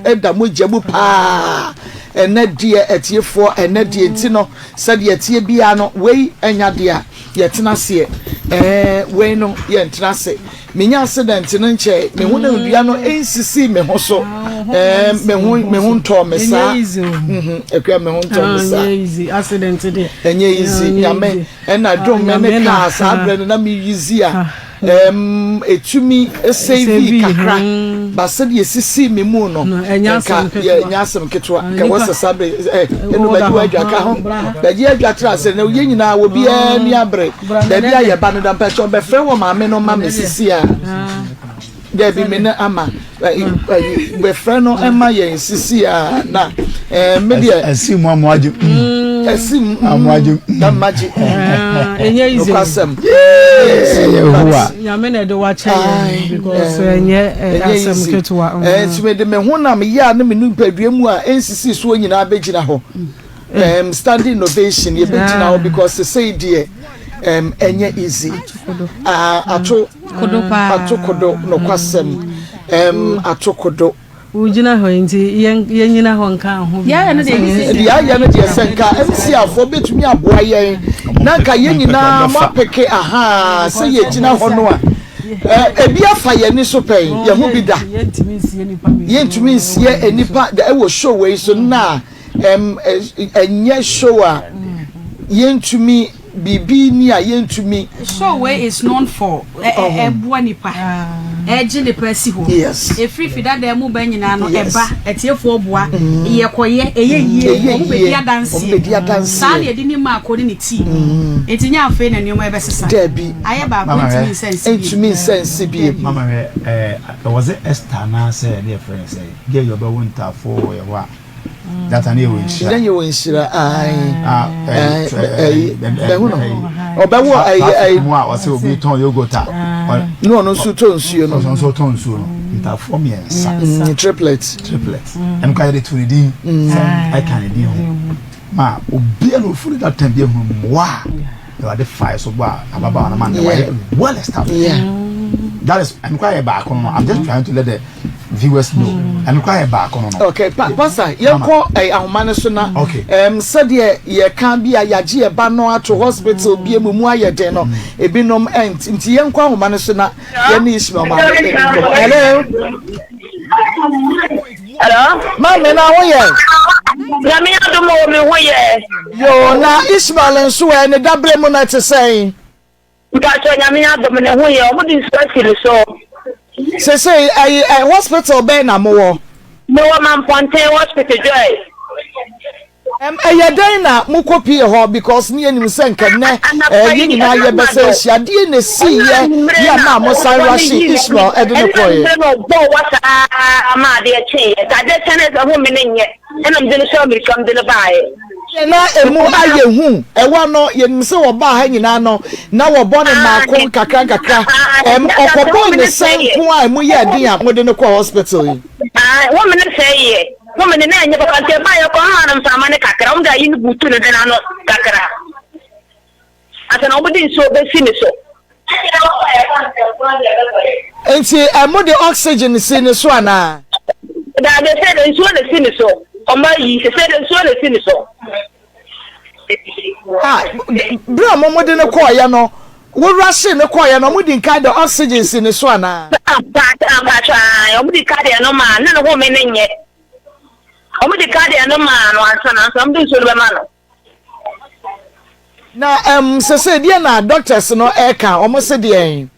ɛda mogya mu paa ɛnɛ deɛ atiefoɔ ɛnɛ deɛ nti no sɛdeɛ ɛteɛ biara no wei ɛnya deɛ a yɛtena aseɛ ɛɛ wei no yɛntena ase menya accident no nkyɛe me ho na dua no ɛnsisi me ho so ɛɛ me ho me ho ntɔɔ me saa akua me ho ntɔɔ me saa ɛnyɛ easy nyame Ɛna dwom me ne kaa saa berɛ no na me use a ɛm ɛtumi save kakra ba sɛdeɛ ɛsisii me mu no nka yɛ nyɛ asɛm ketewa nka wɔ sɛ saa berɛ ɛ ɛnu bɛgye wɔ adwa ka ho bɛgye adwa tra ase na yɛ nyinaa wɔ biara ni abere baabi a yɛba no da mpɛkyɛ ɔbɛfrɛ wɔ maame no ma me sisi a Dabi me ne ama bɛfrɛ no ɛma yɛn sisi a na ɛɛ me deɛ. Ɛsi mu amu agye. Ɛsi mu amu agye. Amu agye. Ɛnyɛ easy. Nokwasɛm. Yehowa. Nyame na ɛde wakyɛ yɛn because ɛnyɛ asɛm ketewa. Ɛɛ nti me de me ho nam yɛ a ne me nipadua mu a ɛnsisi soɔ nyinaa bɛgyina hɔ. Um, standing innovation yɛbɛgyina hɔ because sesei deɛ um, ɛnyɛ easy. Ah, ato Kodo paa. Ato kodo nokwasɛm ɛm ato kodo. Wogyina hɔ nti yɛn yɛnyina hɔ nka ho bi. Deɛ ayɛ no deɛ ebi sisi. Deɛ ayɛ no deɛ sɛ nka MC afoɔ bɛtumi aboa yɛn na nka yɛn nyinaa mo apeke ahaa sɛ yɛgyina hɔ no a ebi afa yɛn ani so pɛn yɛn ho bi da yɛntumi nsie nnipa ɛwɔ show wei so na ɛm ɛnyɛ show a yɛntumi biribi ni a yɛntumi. Show wei is known for ɛboa nipa, ɛgye nipa asi hɔ. Yes. Efiri fi dada mu ba nyinaa no Yes. ɛba atiefoɔ boa, yɛkɔyɛ, ɛyɛ yie, Ɛyɛ wɔn yie, bɛdi adanseɛ. wɔn bɛdi adanseɛ. Saa na yɛde ne maako ne ne tii. Nti nyɛ afei na nneɛma ɛbɛsesa. Dabi. Ayɛ baako Mama ntumi hwɛ. nsa nsi bio. Ntumi nsa nsi bio. Mama hwɛ ɛɛ ɛwɔ sɛ Esther anaasɛ ne yɛfrɛ no sɛ girl yi ɔbɛwo ntaafoɔ wɔ yɛ hɔ a. Data ne yɛ wɔ nhyira. Ne yɛ wɔ nhyira ayi. Ah, ɛyi bɛhu no ɔbɛwɔ ɛyi ɛyi. Mu a ɔsɛ obi tɔn yogurt a. Ne ɔno nso tɔ nsuo no. Ɔno nso tɔ nsuo no ntafoɔ mmiɛnsa. Triplet. Triplet. Ɛno kora yɛde to ne din. Sɛ ɛka ne din ho. Ma obiara na ofiri that time bi ehunu mmoa a Awurade fae so bɔ a ababaawa no ma no wayɛ well established. That is ɛno kora yɛ baako no. I'm just trying to let the viewers know. Ɛno kora yɛ baako no no. Okay, pa pastor, yɛnkɔ eh, ahoma no so na Okay. sɛdeɛ yɛka bi a yɛagye yɛ ba no ato hospital bi mu mu ayɛ den no, ebinom ɛnt nti yɛnkɔ ahoma no so na yɛne Ishmael maame ɛdi nkɔmmɔ. Hello. Hello. Maame na ho yɛ. Nyame adom o me ho yɛ. Yoo na Ishmael nso ɛ ne dabere mu no ɛte sɛn? Mpakyɛ Nyame adom ne ho yɛ ɔmo de nsuo asi ne so. Sesei ɛyi ɛ hospital bɛn na mowɔ? Mewɔ Mampɔnten hospital Joy. Ɛm ɛyɛ dɛn na mo kɔ pie hɔ because ne yɛnim sɛ nka nnɛ ɛɛ yɛn nyinaa yɛbɛsɛ ahyia deɛ na esii yɛ yɛ a maa mo san rushee Ishmael ɛde no kɔeɛ. Ɛna anwummerɛ na ɔbɔɔ wa saa ma adeɛ kyeeɛ nti adeɛ kyɛ no sɛ home no nyɛ ɛna mede no sɔɔ mmirika mede no baeɛ. Deɛ na emu ayɛ hu ɛwɔ no yɛnim sɛ wɔbaa ha nyinaa no na wɔbɔ no mmaako nkakra nkakra ɛm ɔkɔbɔɔ ne sɛn nko a emu yɛɛ den a mode no kɔɔ hospital yi. Home no sɛeɛ. Home no na ɛnyɛ papa nti ɛbaa yɛkɔ haa no mframa no kakra wɔn de ayi no butu ne hwene ano kakra ansa na wɔn de nsuo bɛsi ne so. Nti mo de oxygen si ne so anaa? Daabi sɛ de nsuo na si ne so wɔn ayi sɛ sɛ de nsuo na si ne so. Ah, bere a wɔn de no kɔɔyɛ no, wo rushing no kɔɔyɛ no, wɔn di nkan de oxygen si ne so anaa? Mpakyɛ, wɔn di ka deɛ no maa na ne home no nyɛ. Wɔn di ka deɛ no maa no ansa na ansa wɔn de nsuo no bɛma no. Na ɛm sese deɛ na doctors no ɛka, wɔn se deɛn?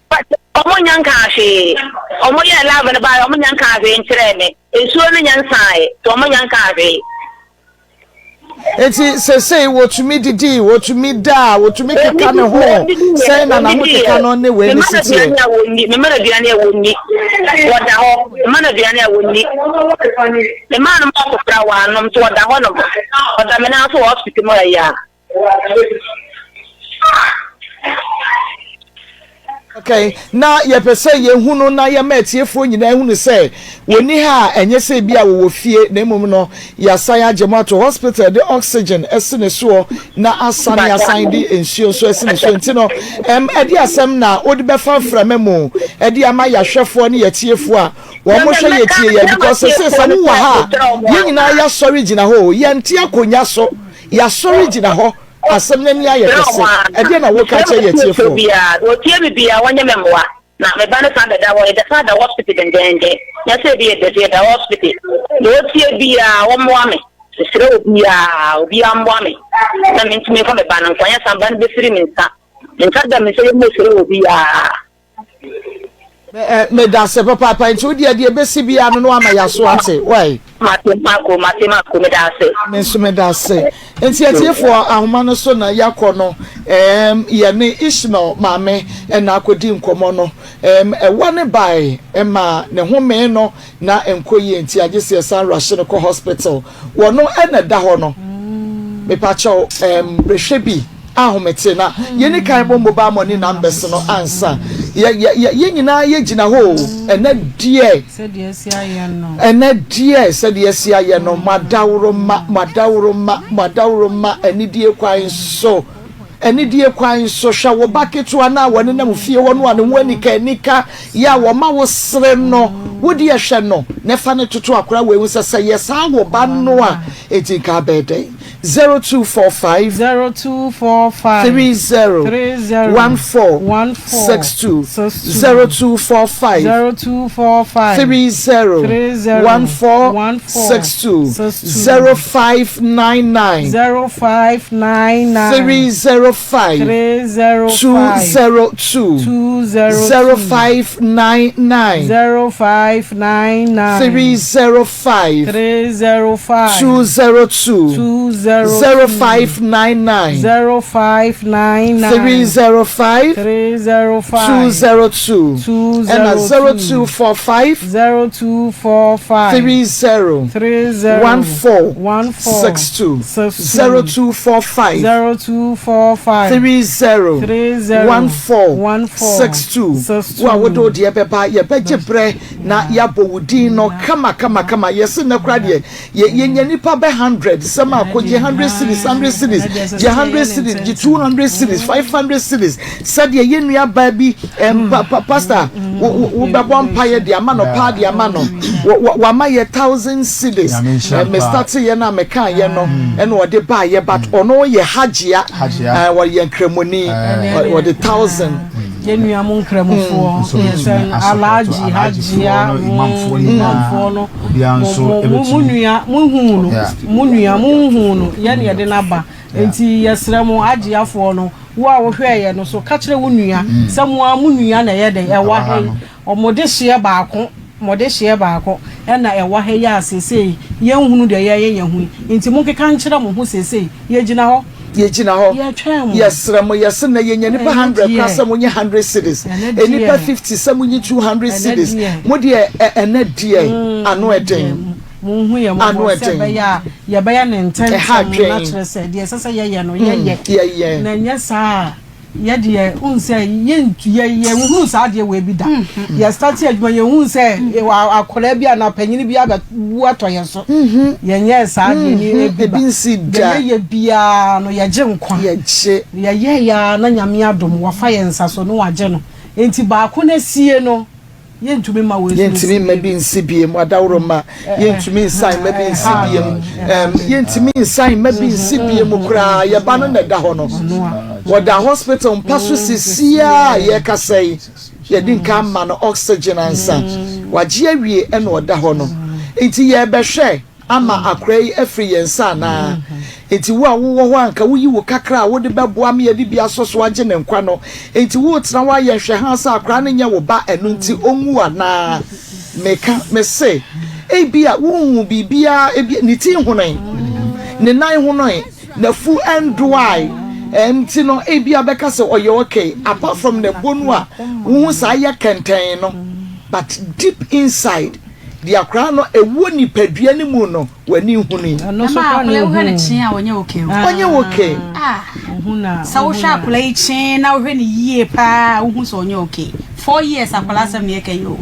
Wɔn nya nkaa hwee. Wɔn yɛ lab no baayɛ, wɔn nya nkaa hwee nkyerɛɛ me. Nsuo no nya nsaeɛ, nti wɔn nya nkaa hwee. Enti seesei wotumi didi, wotumi da, wotumi keka ne ho. Sɛn na n'ahokeka no ne wei no si teɛ? Mema no aduane a wɔnni. Wɔda hɔ. Mema no aduane a wɔnni. Memaa no mɔɔko koraa wɔanom nti wɔda hɔ nom. Ɔda me nan so wɔ hospital mu ha yi a. Okay, na yɛpɛ sɛ yɛhu no na yɛma atiefoɔ nyinaa hunu sɛ wɔnni ha a ɛnyɛ sɛ ebi a wɔwɔ fie na mmom no yɛasan agye mo ato hospital de oxygen asi ne soɔ na asane asan de nsuo nso asi ne soɔ nti no ɛm ɛde asɛm na wode bɛfa mframa mu ɛde ama yɛahwɛfoɔ ne yɛtiefoɔ a wɔn hwɛ yɛtie yɛ because sɛ sɛ wowɔ ha a yɛn nyinaa yɛasɔre gyina hɔ o yɛnte akonnwa so Yɛasɔre gyina hɔ, asɛm no ani ayɛ kɛse. Ɛdeɛn na woreka akyerɛ yɛn atiefoɔ? Deɛ ɔtie me biara, wɔnyɛ me mmoa. Na me ba no san bɛda hɔ, yɛda san da hospital dendenden. Nyɛ sɛ ebi yɛ dɛ so, yɛda hospital. Deɛ ɔtie biara, wɔmmoa me. Mesrɛ obiara, obiara mmoa me na mentumi mfa me ba no nkɔ, anyɛ saa me ba no bɛfiri me nsa. Me nsa da me nsa yam mesrɛ obiara. Medase papaapa nti wo deɛ deɛ ɛbɛsi biara no na wama yaso ate wai. Mate mako mate mako medase. Me nso medase. Nti atiefoɔ ahoma no so na yakɔ no ɛɛm yɛne Ishmael maame ɛna akɔdi nkɔmɔ no ɛɛm ɛwa no bae ɛma ne homee no na ɛnkɔ yie nti agye sɛ yɛsan rush no kɔ hospital. Wɔno na ɛda hɔ no. Mepakyɛw ɛɛm brehwɛ bi ahomete na yɛni kan bɔ mobile money numbers no ansa. Yɛ yɛ yɛ yɛn nyinaa yɛ gyina hɔ o. Ɛnɛ deɛ ɛnɛ deɛ sɛdeɛ asi ayɛ no mo adaworo mma mo adaworo mma mo adaworo mma anidie kwan so. Anidie kwan so, hwɛ wo ba ketewa no a wɔnenam fie hɔ no a ne ho anika anika yɛ a wɔma wo sere no. Wo deɛ hwɛ no na fa no toto akwadaa wei ho sɛ, sɛ yɛ saa wo ba no a, enti nka abɛyɛ dɛn? 0245 0245 30 30 14 14 62 62 0245 0245 30 30 14 14 62 62 0599 0599 305 305 202 202 0599 05. 599. 305. 305. 202. 202. 0599. 0599. 305. 305. 202. 202. Ɛna 0245. 0245. 30. 30. 14. 14. 62. 62. 0245. 0245. 30. 30. 14. 14. 62. 62. Wo a wode wo deɛ bɛba yɛbɛgye berɛ na yɛabɔ wo din no kama kama kama. Yɛse nnɛ koraa deɛ yɛ yɛnya nipa bɛ hundred sɛm a kɔ gye hundred cedis hundred cedis gye hundred cedis gye 200 cedis 500 cedis sɛdeɛ yɛn nua baa bi ɛm pa pa pastor wo wo wobɛbɔ mpaeɛ de ama no paa de ama no wɔ wɔ wama yɛ thousand cedis Nyame nhyira ɛɛ me paa. start yɛ no a meka yɛ no ɛna ɔde baa yɛ but ɔno yɛ hajia Hajia. ɛɛ wɔyɛ nkramoni Ɛɛ. wɔde thousand. Yɛn nua mo nkramofoɔ Nso bɛtumi yɛsɛ asɔpɔto alhaji alhajifoɔ hajia no, imamfoɔ nyinaa, imamfoɔ no obiara nso mo mo mo bɛtumi. nua mo hu no Yeah. mo nua mo hu no yɛn na yɛde n'aba nti yɛsrɛ mo agyeafoɔ no wo a wohwɛ yɛ no so ka kyerɛ wo nua sɛ mo a mo nua na ɛyɛ dɛ ɛwɔ ha yi no. ɔmo de hyeɛ baako mo de hyeɛ baako ɛna ɛwɔ ha yi a seesei yɛnhunu deɛ yɛyɛ yɛn ho yi nti mo nkeka nkyerɛ mo ho seesei yɛgyina hɔ Yɛgyina hɔ. Yɛtwɛn mo. Yɛsrɛ mo, yɛse nnɛ yɛnya nipa Ɛnɛ hundred koraa deɛ. sɛ monye hundred cedis, Ɛnɛ nnipa deɛ. 50 sɛ monye 200 Ɛnɛ cedis. deɛ. Mo deɛ ɛ ɛnɛ deɛ ano ɛden. Monhu yɛn Ano mmɔbɔ sɛ ɛden. ɛbɛyɛ a yɛbɛyɛ no Ɛha ntɛmntɛm na adwen. kyerɛ sɛ deɛ ɛsɛ sɛ yɛyɛ no yɛyɛ. Yɛyɛ. Na ɛnyɛ saa a yɛdeɛ wohu sɛ yɛntu yɛ yɛnhunu saa adeɛ wei bi da. Yɛ start adwuma yɛnhunu sɛ akwadaa bi anaa panyin bi abɛwu atɔ yɛn so. Yɛnyɛɛ saa adeɛ no ebi ba. Ebi nsi da. Deɛ yɛyɛ biara no yɛgye nkwa. Yɛgye. Yɛyɛ yɛ ara na Nyame adom wafa yɛn nsa so na wagye no. Enti baako no asie no Yɛntumi mma wei nso Yɛntumi nsi mma biem. bi nsi biem, adaworoma. Yɛntumi nsan mma bi nsi biem. Ɛm, yɛntumi nsan mma bi nsi biem koraa. Yɛn ba no na ɛda hɔ no. Wɔda hospital mpa so seesei ara a yɛrekasa yi. Yɛadi nka ama no oxygen ansa. Wagye awie na ɔda hɔ no. Enti yɛrebɛhwɛ. ama akora yi afiri yɛn nsa anaa? Enti wo a wowɔ hɔ a anka woyi wo kakra a wode bɛboa me yɛde bi asɔ so agye ne nkwa no, enti woretena hɔ ayɛ nhwɛhaa sɛ akora no nyɛ wo ba ɛno nti ɔnwu anaa? Meka, mese, ebia wonhuu biribiara, ebia ne ti nhonoe, ne nan honoe, n'afu ndoae, ɛnti no ebia bɛka sɛ ɔyɛ okay, apart from n'ɛbɔ no a wohu saa yɛ kɛntɛn no, but deep inside, Deɛ akwadaa no ɛwɔ nipadua no mu no w'ani nhunui. Ɛno nso Ɛma kora na akwadaa yi wohwɛ no ehu. kyee a ɔnyɛ okay o. Ɔnyɛ okay. Ah, Ohu na sɛ ohu wohwɛ na. akwadaa yi kyee na wohwɛ no yie paa a wohu sɛ ɔnyɛ okay. 4 years akwadaa asɛm na yɛka yi o.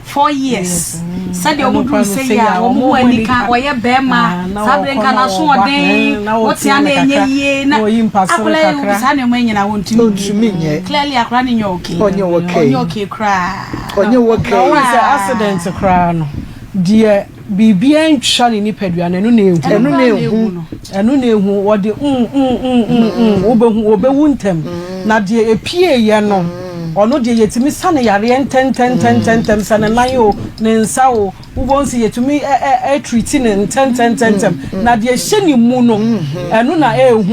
4 years. Sɛdeɛ Ɛno wɔn duru kora no sɛ sɛ yi yi a a wɔn wɔn ho ho anika anika. wɔyɛ bɛrima Ah, na saa bere wɔkɔ nka na n'aso wɔba. ɔden Na wotea wɔtea na no ɛnyɛ kakra. yie na Na wɔyi mpasere akwadaa yi kakra. saa nneɛma yi nyinaa wɔntumi Ɔntumi nyɛ. Clearly akwadaa no nyɛ okay. Ɔnyɛ okay. Ɔnyɛ okay koraa. Ɔnyɛ okay. Na wɔn sɛ accident koraa no deɛ biribiara ntwa ne nipadua no ɛno na ehu. Ɛno na ehu. Ɛno na ehu wɔde mm mm mm mm mm wobɛhu wɔbɛwu ntɛm na deɛ epie yɛ no ɔno deɛ yɛtumi sa ne yareɛ ntɛntɛntɛntɛntɛm sɛ ne nan o ne nsa o wobɛhu sɛ yɛtumi ɛ ɛ ɛtreat ne ntɛntɛntɛntɛm na deɛ ɛhyɛ ne mu no ɛno na ehu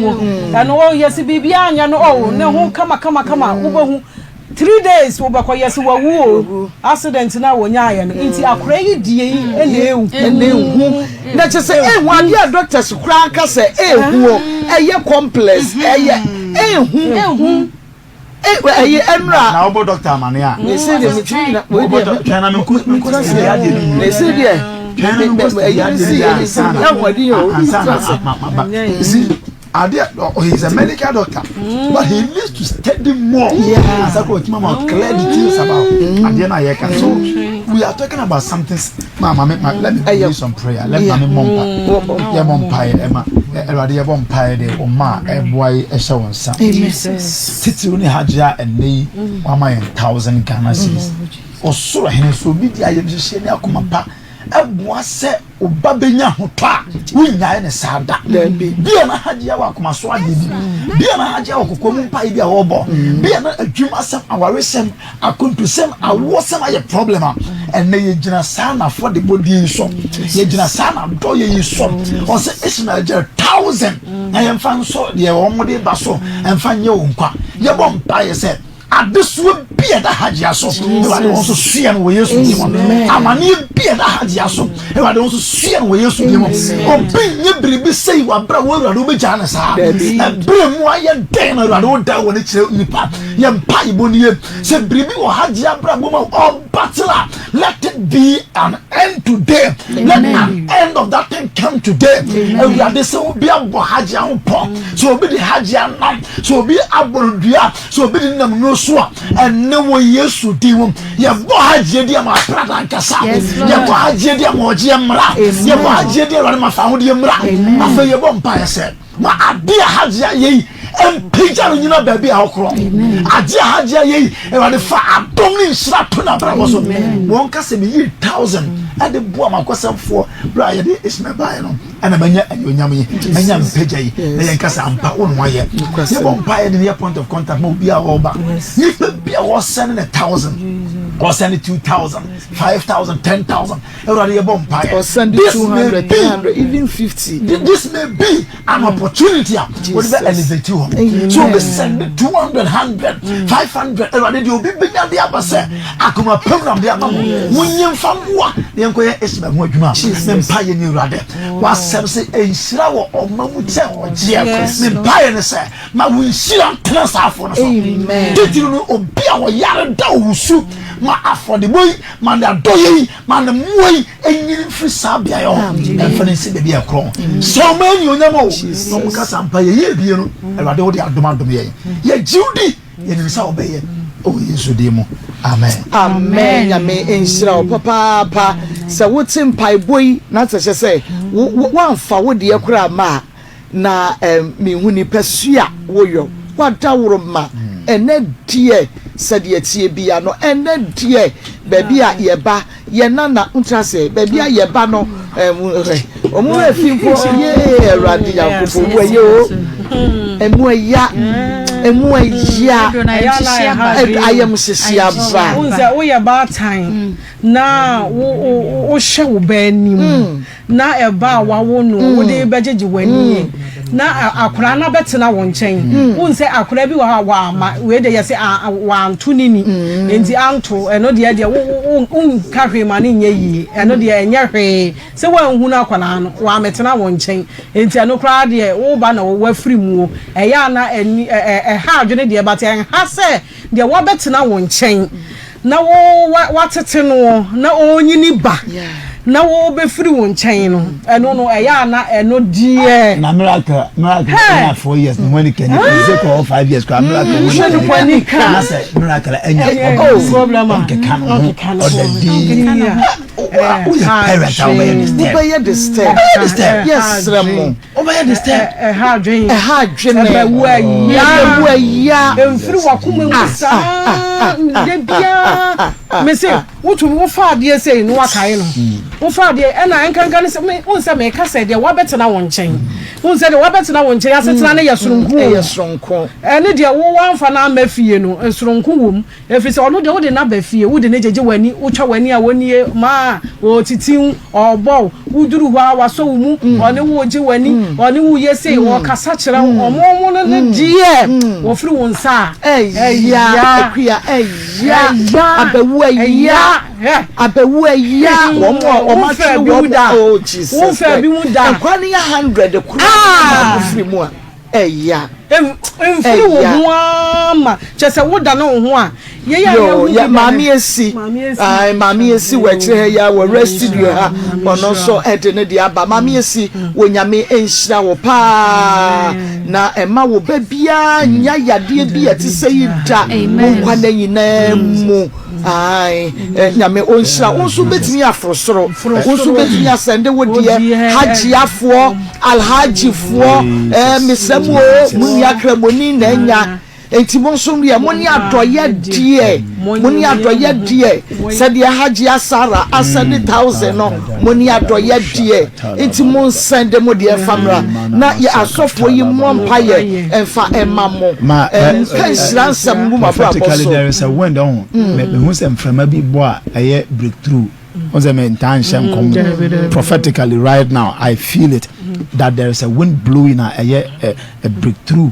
ɛno o yɛsi biribiara nyɛ no o ne ho kama kama kama wobɛhu 3 days wobɛkɔ yɛsi wawu o accident na wɔnyaayɛ no nti akora yi die yi ɛna ehu. Ɛna ehu na kyerɛ sɛ ehu adeɛ a doctors koraa ka sɛ ehu o ɛyɛ complex ɛyɛ ehu Ehu. ɛyɛ ɛnura. Na wobɔ doctor amane a. Na ese deɛ metumi nyina wei Wobɔ deɛ twɛn na menkɔ menkɔ metena study adeɛ no se wie. na ese deɛ Twɛn na menkɔ study ɛyɛ adeɛ si no wie ɛyɛ si ansa na ahoɔden yɛ o ansa na metena se. ma ma ba. You see, adeɛ oh, he is a medical doctor but he needs to study more. Ansa kò otuma ma clear details about adeɛ na yɛ ka. So we are talking about something. Ma ma ma let me Ɛyɛ- do some prayer. Let me mɔ mpa. Yɛ mɔ mpa yɛ ɛma Ɛwurade yɛ bɔ mpa yɛ de ɔma a ɛboa yi ɛhyɛ wɔn nsa. Titiriw ne hagye a ɛnɛ yi wama yɛn 1,000 Ghana cedis. Ɔsoro hene so obi di ayɛmhyehyɛ ne akoma pa ɛboa sɛ ɔba bɛnya ahotɔ a wonyae ne saa da. Dabi. Bia na hagye wɔ akoma so adeɛ bi, bia na hagye wɔ kɔkɔɔ mu mpaeɛ bi a wɔrebɔ, bia na adwumasɛm, awaresɛm, akontosɛm, awoɔsɛm ayɛ problem a ɛnɛ yɛgyina saa nafɔ de bɔdie yi so, yɛgyina saa nadɔyɛ yi so. Ɔsɛ Ismael gyere 1,000 na yɛmfa nsɔ deɛ wɔn de ba so ɛmfa nyɛ wɔn nkwa. Yɛbɔ mpaeɛ sɛ Adesoa bi a ɛda Hajia so, Awurade wɔn nso soɛ no wɔ Yesu din mu. Amaneɛ bi a ɛda Hajia so, Awurade wɔn nso soɛ no wɔ Yesu din mu. Obi nyɛ biribi sɛyi wɔ abere a wɔ Awurade wobɛgyaa no saa. Ɛberɛ mu ayɛ dɛn na Awurade woda wɔ ne kyerɛ nipa. Yɛn mpaebɔ nie sɛ biribi wɔ Hajia abrabɔ mu a ɔbattle a, let it be an end today. Let an end of that thing come today. Awurade sɛ obi abɔ Hajia ho pɔ, sɛ obi de Hajia nam, sɛ obi abɔ no dua, Sɛ obi de nam nnuro so a, ɛnnɛ wɔ Yesu din mu, yɛbɔ hagyeɛ di ama aprada ankasa. Yɛbɔ hagyeɛ di ama ɔgyeɛ mmra. Yɛbɔ hagyeɛ di awurade ma fa ahodeɛ mmra. Afei yɛbɔ mpaeɛ sɛ, ma adeɛ a hagyeɛ ayɛ yi mpagya no nyina baabi a ɔkorɔ. Adeɛ a hagyeɛ ayɛ yi, awurade fa adom ne nhyira to n'abrabɔ so. Wɔn ka sɛ meyi thousand ɛde boa m'akɔsɛmfoɔ berɛ a yɛde Ishmael baeɛ no. ɛna manya anuonyam yi manya mpagya yi na yɛn kasa ampa wo na wayɛ yɛbɔ mpa yɛ de yɛ point of contact ma obi a ɔba nipa bi a wɔsɛn ne thousand wɔsɛn ne 2000 5000 10,000 ɛwurade yɛbɔ mpa yɛ this may be even 50 this may be an opportunity a wɔde bɛ elevate hɔ so obi sɛn ne 200 100 500 ɛwurade deɛ obi benya de aba sɛ akoma pɛm na de ama mo mo nye nfa mmoa na yɛn kɔ yɛ esima ho adwuma ne mpa yɛ ne awurade wasɛm sɛ nhyira wɔ ɔma mu kyɛ ɔgyeɛ ne mpa yɛ ne sɛ ma wo nhyira ntena saa afɔ no so titiri no obi a ɔyare da owusu ma afɔdebɔ yi ma ne adɔyɛ yi ma ne mmoa yi ɛnyini mfiri saa beaeɛ hɔ ɛmfa ne nsi baabi a ɛkorɔn sɛ ɔma anuonyam o na ɔmo kasa mpa yɛyɛ ebie no awurade wode adom adom yɛn yɛgye wo di Yɛnim sɛ wobɛyɛ wɔ Yesu din mu. Amen. Amen Nyame nhyira wo papaapa sɛ wote mpaebɔ yi na sɛ hyɛ sɛ woamfa wo deɛ koraa ma a na mehu nipa su a woyɔ wadaworo ma ɛnɛ deɛ sɛdeɛ ɛteɛ bia no ɛnɛ deɛ baabi a yɛba Yɛ nana ntra sɛ baabi a yɛ ba no ɔmo werɛ fi mpo yee awurade nyankopɔn mu ɛyɛ o ɛmu ɛya ɛmu ɛya ayɛmhyehye aba. Wohu sɛ woyɛ baatan na wohwɛ wo ba anim na ɛba a wawo no wode bɛgyegye w'ani na akwadaa no abɛtena wo nkyɛn. Wohu sɛ akwadaa bi wɔ hɔ a wama wei deɛ yɛsɛ wanto ne ni nti anto ɛno deɛ deɛ wonka hwee ma no nyɛ yie ɛno deɛ ɛnyɛ hwee sɛ woanhunu akwadaa no wamɛtena wo nkyɛn nti ɛno koraa deɛ woba na wafiri muo ɛyɛ a na ɛha adwene deɛ but ɛnha sɛ Deɛ wabɛtena wo nkyɛn na wo watete noɔ na ɔrenyini ba na wobɛfiri wo nkyɛn no, ɛno no ɛyɛ a na ɛno deɛ. Na miracle miracle ɛnya 4 years ne ho ani kɛne ɛsɛ sɛ kɔ 5 years kora miracle ho ani kɛne na sɛ miracle ɛnya problem ɔnkeka no ho ɔda din woyɛ parent a wobɛyɛ disturb wobɛyɛ disturb wobɛyɛ disturb yɛsrɛ mo. Wobɛyɛ de step. Ɛha adwene. Ɛha adwene. Ɛbɛwu ɛya. Ɛbɛwu ɛya. Ɛmfiri w'akoma mu saa. Da biara. Mese wotumi wofa adeɛ sei na wakae no. Wofa adeɛ ɛna nkanka ne sɛ wohu sɛ meka sɛ deɛ wabɛtena wo nkyɛn. Wohu sɛ deɛ wabɛtena wo nkyɛn asetena no yɛ soronko. Ɛyɛ soronko. Ɛne deɛ wo wamfa no amma fie no soronko wɔ mu. Ɛfiri sɛ ɔno deɛ wode no aba fie, wode no gyegye w'ani, wotwa w'ani a ɔnnie, ma ɔretiti wo, ɔrebɔ wo, woduru hɔ a wasɔ wo mu, ɔne wo regye w'ani, ɔne wo reyɛ sei, ɔrekasa kyerɛ wo, ɔmo ɔmo no no deɛ wɔfiri wo nsa a, ɛya, Akua, ɛya, Abawu, ɛya, Abawu, ɛya, wɔn a wɔn atwe wɔn, oh Jesus Christ, nkwa no yɛ 100 koraa na baako firi mu a. Ɛya. Mfiri wo ho ara ma kyerɛ sɛ wodane wo ho a, yei a yɛahu bi da Maame Esi, ae, Maame Esi wɔ akyire ha yi ara, wɔ Wura studio ha, ɔno nso de ne deɛ aba. Maame Esi, Onyame nhyira wo paa, na mma wo ba biara nnya yadeɛ bi a ɛte sɛ yi da wo nkwa nna nyinaa mu. Ae, Nyame ɔnhyira wo nso wobɛtumi aforo soro, wo nso wobɛtumi asɛnde wo deɛ, Hajiafoɔ, Alhajifoɔ, eh, mesrɛ mo o, mo nua Kramoni na anya, enti mo nso deɛ mo ne adɔyɛ deɛ, mo ne adɔyɛ deɛ, sɛdeɛ Hajia Sarah asɛnde 1000 no, mo ne adɔyɛ deɛ, enti mo nsɛnde mo deɛ mfa mmra, na yɛ asɔfoɔ yi mmɔ mpaeɛ mfa mma mo, nka nhyira nsɛm ngu mo abrabɔ so. Prophetically there is a wind ɔho, mehu sɛ mframa bi bɔ a ɛyɛ breakthrough. Wɔn sɛ mɛ ntaa nhyɛ nkɔm prophetically right now I feel it that there is a wind blowing a ɛyɛ a breakthrough.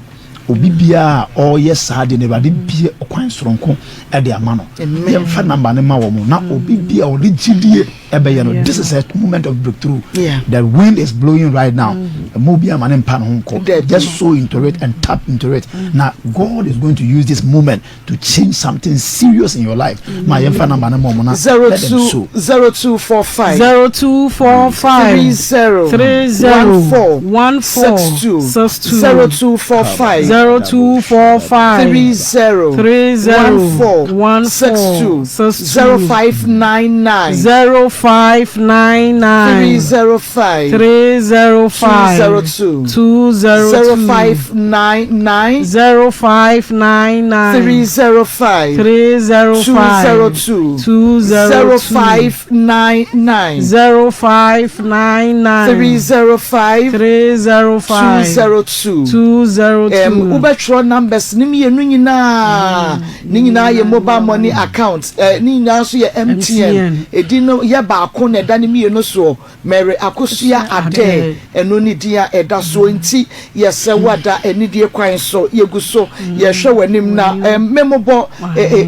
Obi biara a ɔreyɛ saa adeɛ no, Awurade bue ɔkwan soronko de ama no. Yɛmfa number no ma wɔn na obi biara a ɔde gyidie ɛbɛyɛ no, this is a moment of breakthrough. The wind is blowing right now. Ɛma obi ama ne mpa ne ho nkɔ. Just sow into it and tap into it. Na God is going to use this moment to change something serious in your life. Ma yɛmfa number no ma wɔn na let them sow. 0245. 0245. 30. 30. 14. 14. 62. 62. 0245. 0245. 30. 30. 14. 14. 62. 62. 0599. 0599. 305. 305. 202. 202. 0599. 0599. 305. 305. 202. 202. 0599. 0599. 305. 305. 202. 202. Um, wobɛtwerɛ numbers ne mmienu nyinaa ne nyinaa yɛ mobile money account eh, ne nyinaa nso yɛ MTN edin no yɛ baako na ɛda ne mmienu soɔ Mary Akosua Adeh ɛno ne din a ɛda soɔ nti yɛsɛ wo ada anidie kwan so yɛgu so yɛhwɛ w'anim na mmemmobɔ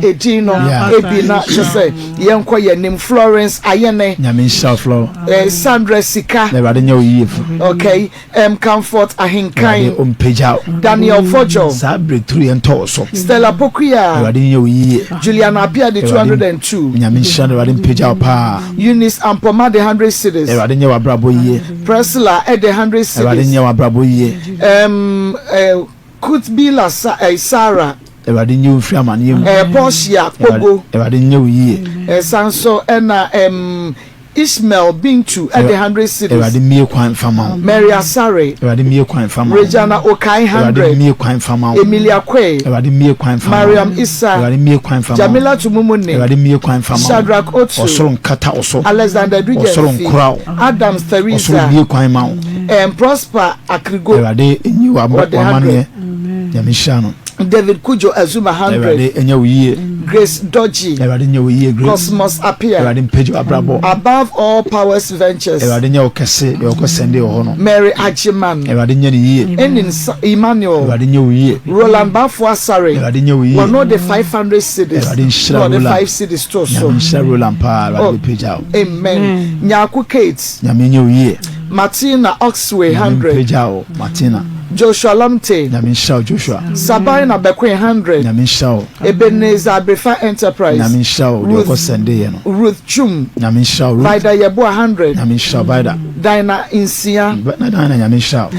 edin no ebi na kyɛ sɛ yɛnkɔ yɛn Florence Ayene Nyame nhyira wo Flo. Sandra Sika Na Awurade nyɛ wo yie fo. Okay um, Comfort Ahenkan Awurade ɔmpagya wo. Daniel Fodjo Saa breakthrough yɛn ntɔ wo so. Stella Pokuya Awurade nyɛ wo yie. Juliana Appiah de Awurade 202 Nyame nhyira no Awurade mpagya wo paa. Eunice Ampoma de 100 cedis Awurade nyɛ w'abrabɔ yie. Priscilla de 100 Awurade cedis nyɛ w'abrabɔ yie. um, uh, Kutbila Sa eh, Sarah Awurade nyɛ wo mfiri amaneɛ mu. eh, Portia Kpogo Awurade nyɛ wo yie. eh, san so ɛna Ishmael Bintu de 100 cedis Awurade mmie kwan mfa ma wo. Mary Asare Awurade mmie kwan mfa ma wo. Regina Okai Awurade 100 mmie kwan mfa ma wo. Emilia Kwe Awurade mmie kwan mfa ma wo. Mariam Issa Awurade mmie kwan mfa ma wo. Jamila Tumumuni Awurade mmie kwan mfa ma wo. Shadrach Otu Ɔsoro nkata wo so. Alexander Ɔsoro Dujenfi nkora wo. Adams Ɔsoro Theresa mmie kwan ma wo. Prosper Akrigo Awurade nyi Ɔde w'amaneɛ. Nyame nhyira no. David Kujo Azuma 100 Awurade nyɛ wo yie. Grace Dodgy Awurade nyɛ wo yie Grace. Cosmos Appiah Awurade mpagya w'abrabɔ. Above All Powers Ventures Awurade nyɛ wo kɛse deɛ ɔkɔ sɛnde wɔ hɔ no. Mary Agyeman Awurade nyɛ ne yie. Enin Emmanuel Awurade nyɛ wo yie. Roland Bafo Asare Awurade nyɛ wo yie. wɔno de 500 cedis Awurade nhyira na ɔde Roland. 5 cedis to so Nyame nhyira Roland paa. Awurade Oh. bɛpagya wo. Amen Nyako Kate Nyame nyɛ wo yie. Martina Oxway Nyame 100 mpagya wo Martina. Joshua Lamte Nyame nhyira wo Joshua. Sabina Bekwe 100 Nyame nhyira wo. Ebenezer Abrefa Enterprise Nyame nhyira wo deɛ Ruth ɔkɔ sɛnde yɛ no. Ruth Chum Nyame nhyira wo Ruth. Vida Yeboah 100 Nyame nhyira wo Vida. Dinah Nsia Na Dinah Nyame nhyira wo.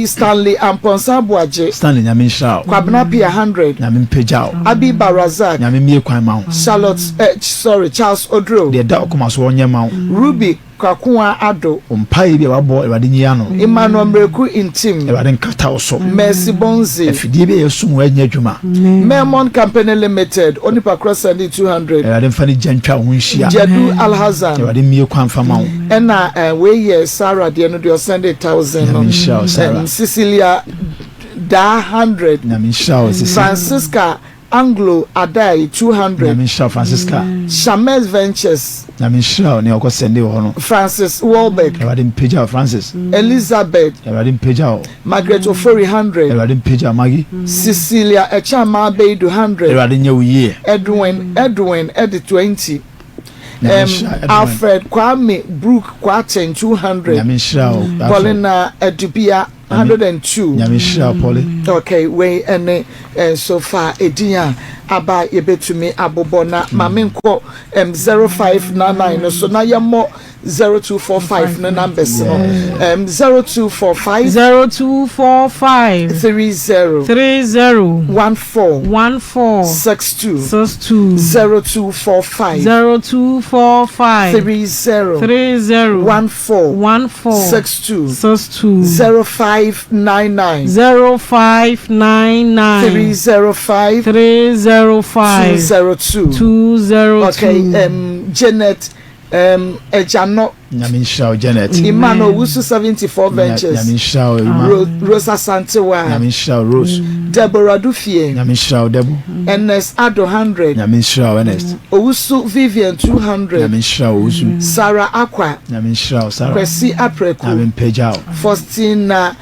Stanley Amponsa Aboagye Stanley Nyame nhyira wo. Kwabena Pia 100 Nyame mpagya wo. Abiba Razak Nyame mmie kwan ma wo. Charlotte sorry Charles Odro Deɛ ɛda ɔkoma so ɔnyɛ ma wo. Ruby Kwakoa Ado Wo mpaeɛ bi a wabɔ Awurade nyi ano. Emmanuel Mreku Ntim Awurade nkata wo so. Mercy Bonzi Afidie bi a yɛsum wɔ ɛnyɛ adwuma. Mermon Company Limited onipa korɔ sɛnde 200 Awurade mfa ne gya ntwa wo ho nhyia. Jadu Alhassan Awurade mmie kwan fa ma wo. Ɛna wei yɛ Sarah deɛ no deɛ ɔsɛnde 1000 no Nyame nhyira wo Sarah. Cecilia Daa 100 Nyame nhyira wo Sisi. Francisca Anglo Adai 200 Nyame nhyira wo Francisca. Shames Ventures Nyame nhyira wo nea ɔkɔ sɛnde wɔ hɔ no. Francis Wahlberg Awurade mpagya wo Francis. Elizabeth Awurade mpagya wo. Margaret Ofori 100 Awurade mpagya wo Maggie. Cecilia Echama Beidu 100 Awurade nyɛ wo yie. Edwin Edwin ɛde 20 Nyame nhyira Edwin. Alfred Kwame Brook Kwateng 200 Nyame nhyira wo Alfred. Paulina Adubia 102 Nyame nhyira wo Polly. Okay, wei ɛne nso fa edin a aba yɛbɛtumi abobɔ na maame nkɔ 0599 no so na yɛmmɔ 0245 no numbers no 0245 0245 30 30 14 14 62 62 0245 0245 30 30 14 14 62 62 0599 0599 305 305 202 202 Okay, Janet Ejano Nyame nhyira wo Janet. Emmanuel Wusu 74 Nyame Ventures nhyira wo Emma. Rosa Santewa Nyame nhyira wo Rose. Deborah Dufie Nyame nhyira wo Debo. Ernest Ado 100 Nyame nhyira wo Ernest. Owusu Vivian 200 Nyame nhyira wo Owusu. Sarah Akwa Nyame nhyira wo Sarah. Kwesi Apreku Nyame mpagya wo. Faustina.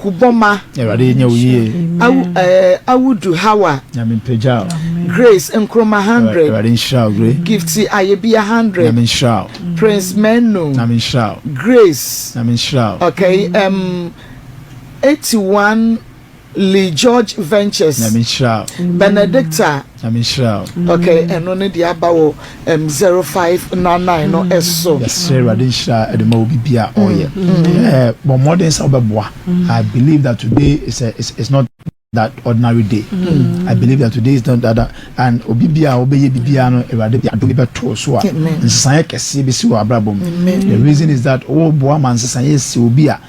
Kwaku Bɔma. Awurade nyɛ wo yie. Awu eh, Awudu Hawa. Nyame mpagya wo. Grace Nkrumah 100. Awurade nhyira wo Grace. Gifty Ayebia 100. Nyame nhyira wo. Prince Menu. Nyame nhyira wo. Grace. Nyame nhyira wo. Okay, um, 81 Lee George Ventures. Nyame nhyira wo. Benedicta. Nyame nhyira wo. Okay, ɛno ne deɛ aba wɔ um, 0599 no ɛso. Yɛsrɛ Awurade nhyira ɛde ma obi bia ɔyɛ. Ɛɛ bɔ mmɔden sɛ wobɛboa. I believe that today is a is, is not that ordinary day. Mm. I believe that today is not that, and obi bia wobɛyɛ biribiara no Awurade de adom bi bɛto so a nsesaeɛ kɛseɛ bɛsi wɔ abrabɔ mu. The reason is that woboa ma nsesaeɛ si obi a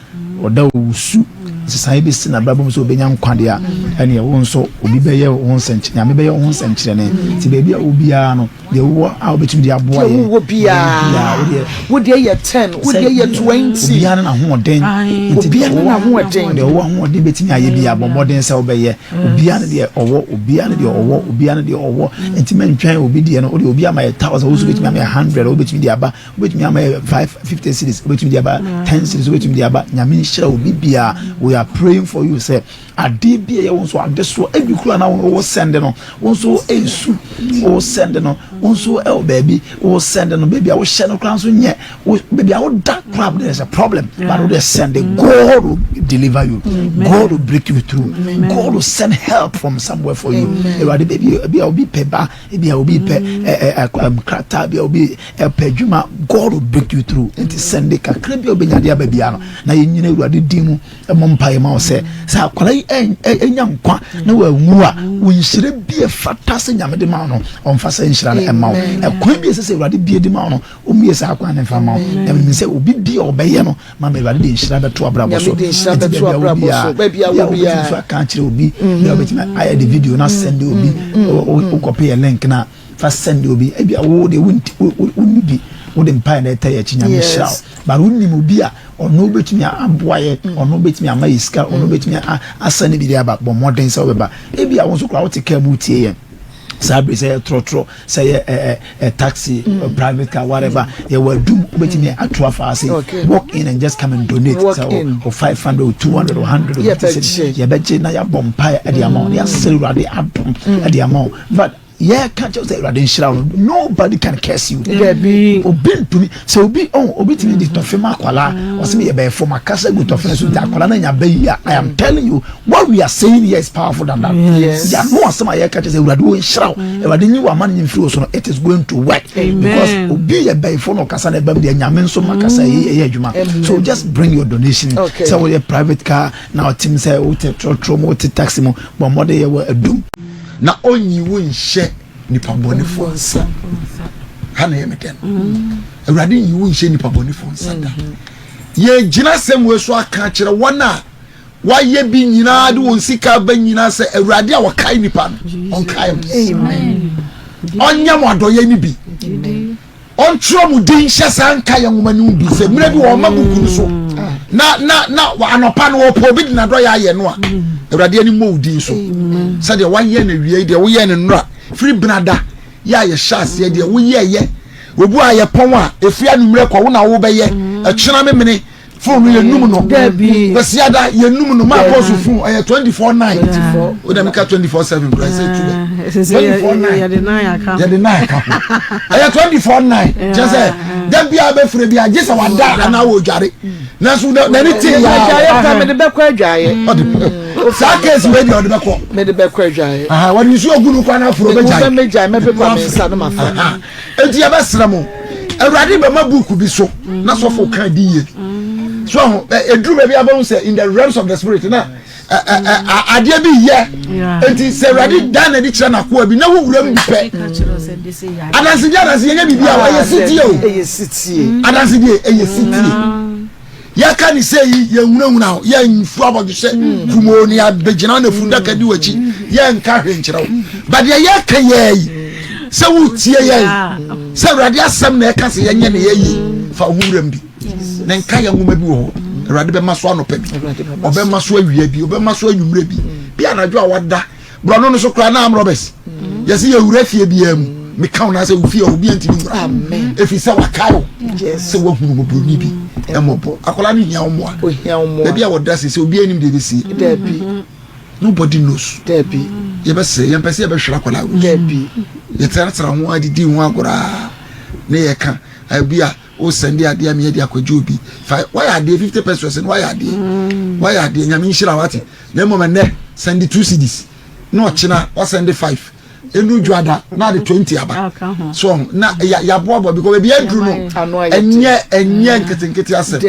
Ɔda owu su nsesaeɛ bɛsi n'abrabɔ mu sɛ ɔbɛnya nkwa deɛ a, ɛneɛ wo nso obi bɛyɛ wo ho nsɛnkyerɛ, Nyame bɛyɛ wo ho nsɛnkyerɛnne. Nti baabi a wɔ biara no, deɛ wowɔ a wobɛtumi de aboa Deɛ yɛn, wowɔ biara, wo deɛ yɛ 10, wo deɛ yɛ 20. Obiara ne n'ahoɔden. Nti deɛ Obiara ne wowɔ n'ahoɔden. deɛ wowɔ ahoɔden bɛtumi ayɛ biara, bɔ mmɔden sɛ wobɛyɛ. Obiara ne deɛ ɔwɔ, obiara ne deɛ ɔwɔ, obiara ne deɛ ɔwɔ. Nti mɛntwɛn obi deɛ no, wodeɛ obi ama yɛ 1000, wo nso wobɛtumi ama yɛ 100, wobɛtumi de aba. Wobɛtumi ama yɛ 550 cedis, wobɛtumi de aba 10 cedis, wobɛtumi de aba. Nyame nhyira obi biara. We are praying for you sɛ adeɛ bi a ɛyɛ wo nso adesoɔ ebi kura na wo sɛnde no wo nso nsu wo sɛnde no wo nso ɛwɔ baabi wo sɛnde no baabi a wohyɛ no koraa nso nyɛ baabi a woda koraa there is a problem but wo de sɛnde God will deliver you. God will break you through. God will send help from somewhere for you. Awurade baabi ebi a obi pɛ ba ebi a obi pɛ ɛɛ ɛɛ krataa bi a obi Ɛpɛ adwuma, God will break you through. Nti sɛnde kakra bi a wobɛnya de aba biara no, na yɛnyina Awurade din mu mmɔ mpaeɛ ma wo sɛ, sɛ akwadaa yi ɛnya nkwa na wanwu a, wo nhyira bi a ɛfata sɛ Nyame de ma wo no, ɔmfa sɛ nhyira no ɛma wo. Ɛkwan bi a ɛsɛ sɛ Awurade bie de ma wo no, ɔmmie saa kwan no mfa ma wo. Na menim sɛ obi bi a ɔbɛyɛ no, ma ma Awurade de nhyira bɛto abrabɔ so. Nti baabi a wɔ biara, wobɛtumi nso aka akyerɛ obi, bia wobɛtumi ayɛ de video no asɛnde obi, wokɔpe yɛ link no a, fa sɛnde obi ebi a wo de wonni bi wode mpae na ɛtɛ yɛ akyi nyame hyira wo but wonim obi a ɔno wobɛtumi aboa yɛ mm. ɔno wobɛtumi ama yɛ sika ɔno mm. wobɛtumi asɛne bi de aba bɔ mmɔden sɛ wobɛba ebi a wo nso koraa wote kaa mu tie yɛn saa bere sɛ yɛ trɔtrɔ sɛ yɛ ɛ ɛ taxi mm. private car whatever yɛ wɔ adum wobɛtumi ato afa ase walk in and just come and donate sɛ o 500 o 200 o 100 o 50 yɛbɛgye na yɛabɔ mpae ɛde ama wo na yɛasrɛ awurade adom ɛde ama wo but yɛka kyerɛ sɛ awurade nhyira wo nobody can curse you dabi obi ntumi sɛ obi ɔn obi tumi de tɔfe ma akwalaa mm. ɔsɛ mi yɛ bɛyɛ fam akasa gu tɔfe no so nti akwalaa no nya bɛyi a i am mm. telling you what we are saying here is powerful than that yes yano asɛm a yɛka kyerɛ sɛ awurade wo nhyira wo mm. awurade nyi wo ama no mfiri wo so no it is going to work Amen. because obi yɛ bɛyifo na ɔkasa na ɛbɛm deɛ nyame nso ma kasa ɛyɛ ɛyɛ adwuma so just bring your donation sɛ wɔyɛ private car na ɔtem sɛ wote trɔtrɔ mu wote taxi mu bɔ mmɔden yɛ wɔ adum Na ɔnyi wo nhyɛ nipa bɔnefoɔ nsa. Ha na ɛyɛ me dɛ no. Mm. Awurade nyi wo nhyɛ nipa bɔnefoɔ nsa da. Mm-hmm. Yɛgyina asɛm wei so aka akyerɛ wɔn a wɔayɛ bi nyinaa de wɔn sika ba nyinaa sɛ Awurade a ɔkae nipa no ɔnkae mo. Ɔnyɛ mo adɔyɛ no bi. Ɔntwerɛ mo din nhyɛ saa nkaeɛ nwoma no mu bi sɛ mmerɛ bi wɔma buku no so na na na anɔpa no wɔpɛ obi de n'adɔyɛ ayɛ no a Awurade ani mmɔ wo din so sɛdeɛ wayɛ no awie deɛ woyɛ no nnora firi benada yɛ a yɛhyɛ aseɛ deɛ woyɛɛyɛ obu a yɛpɔn a ɛfiri anummerɛ kɔ wo na wobɛyɛ ɛkyena memene fone no yɛnum no kwasiada yɛnum no maa kɔɔso fone ɛyɛ 24 9 o dɛm ka 24 7 kura ɛsɛ tu dɛ 24 9 yɛde 9 aka ho ɛyɛ 24 9 kyɛ sɛ da bia bɛfrɛ bi agye sɛ wada anaa wɔdware nanso n'ani te yɛ adwaeɛ pa mede bɛkɔ adwaeɛ saa keesi wei deɛ ɔde bɛkɔ mede bɛkɔ adwaeɛ wɔde nsuo gu no kwan aforo bɛgyae mɛgyae mɛpepa me nsa no mafa Enti yɛbɛsrɛ mo, Awurade bɛma buuku bi so na sɔfo ka di yie. So aho eduru baabi abɛhu sɛ in the realms of the spirit na adeɛ bi yɛ. Enti sɛ Awurade dan n'adi kyerɛ n'akoa bi na wowura mu bi pɛ. Adansedie adansedie nyɛ biribi a ɛyɛ sitie o. Ɛyɛ sitie. Adansedie ɛyɛ sitie. Yɛka ne sɛ yi yɛnhunahuna wo, yɛnfu abɔdwesɛ mm. kumoo ne abɛgyina na fundaka di w'akyi, yɛnka hwee nkyerɛ wo. Ba deɛ yɛka yɛ yi, sɛ wotie yɛn, sɛ Awurade asɛm na ɛka sɛ yɛnyɛ ne yɛyi, fa wo wuram bi. Na nka yɛ nwoma bi wɔ hɔ. Awurade bɛma so anɔpa bi, ɔbɛma so awia bi, ɔbɛma so anwummerɛ bi. Bi anadwo a wada borɔno no so koraa na arm robbers yɛsɛ yɛwura fie biara mu meka wo na sɛ wo fie a obi antumi nwura ɛfiri sɛ wakae wo. Sɛ woahunu mmɔborɔni bi mmɔbɔ. Akwadaa no hia wo mmoa. Baabi a wɔda sese obiara nim deɛ ɛbɛsie. Nobody knows. Yɛbɛsrɛ, yɛmpɛ sɛ yɛbɛhwere akwadaa wei. Yɛtenatena ho adidi ho agorɔ a ne yɛka ebi a o sɛnde adeɛ a meyɛ de akɔgye obi. Fa wayɛ adeɛ 50 pesos no wayɛ adeɛ. Mm. Wayɛ adeɛ nyame nhyira wate. Na mmom ɛnɛ sɛnde 2 cedis na ɔkyena wasɛnde 5. Enu dwada na ade 20 aba. So na yaboaboa because baabi aduru no ɛnyɛ ɛnyɛ mm. nketenkete asɛm.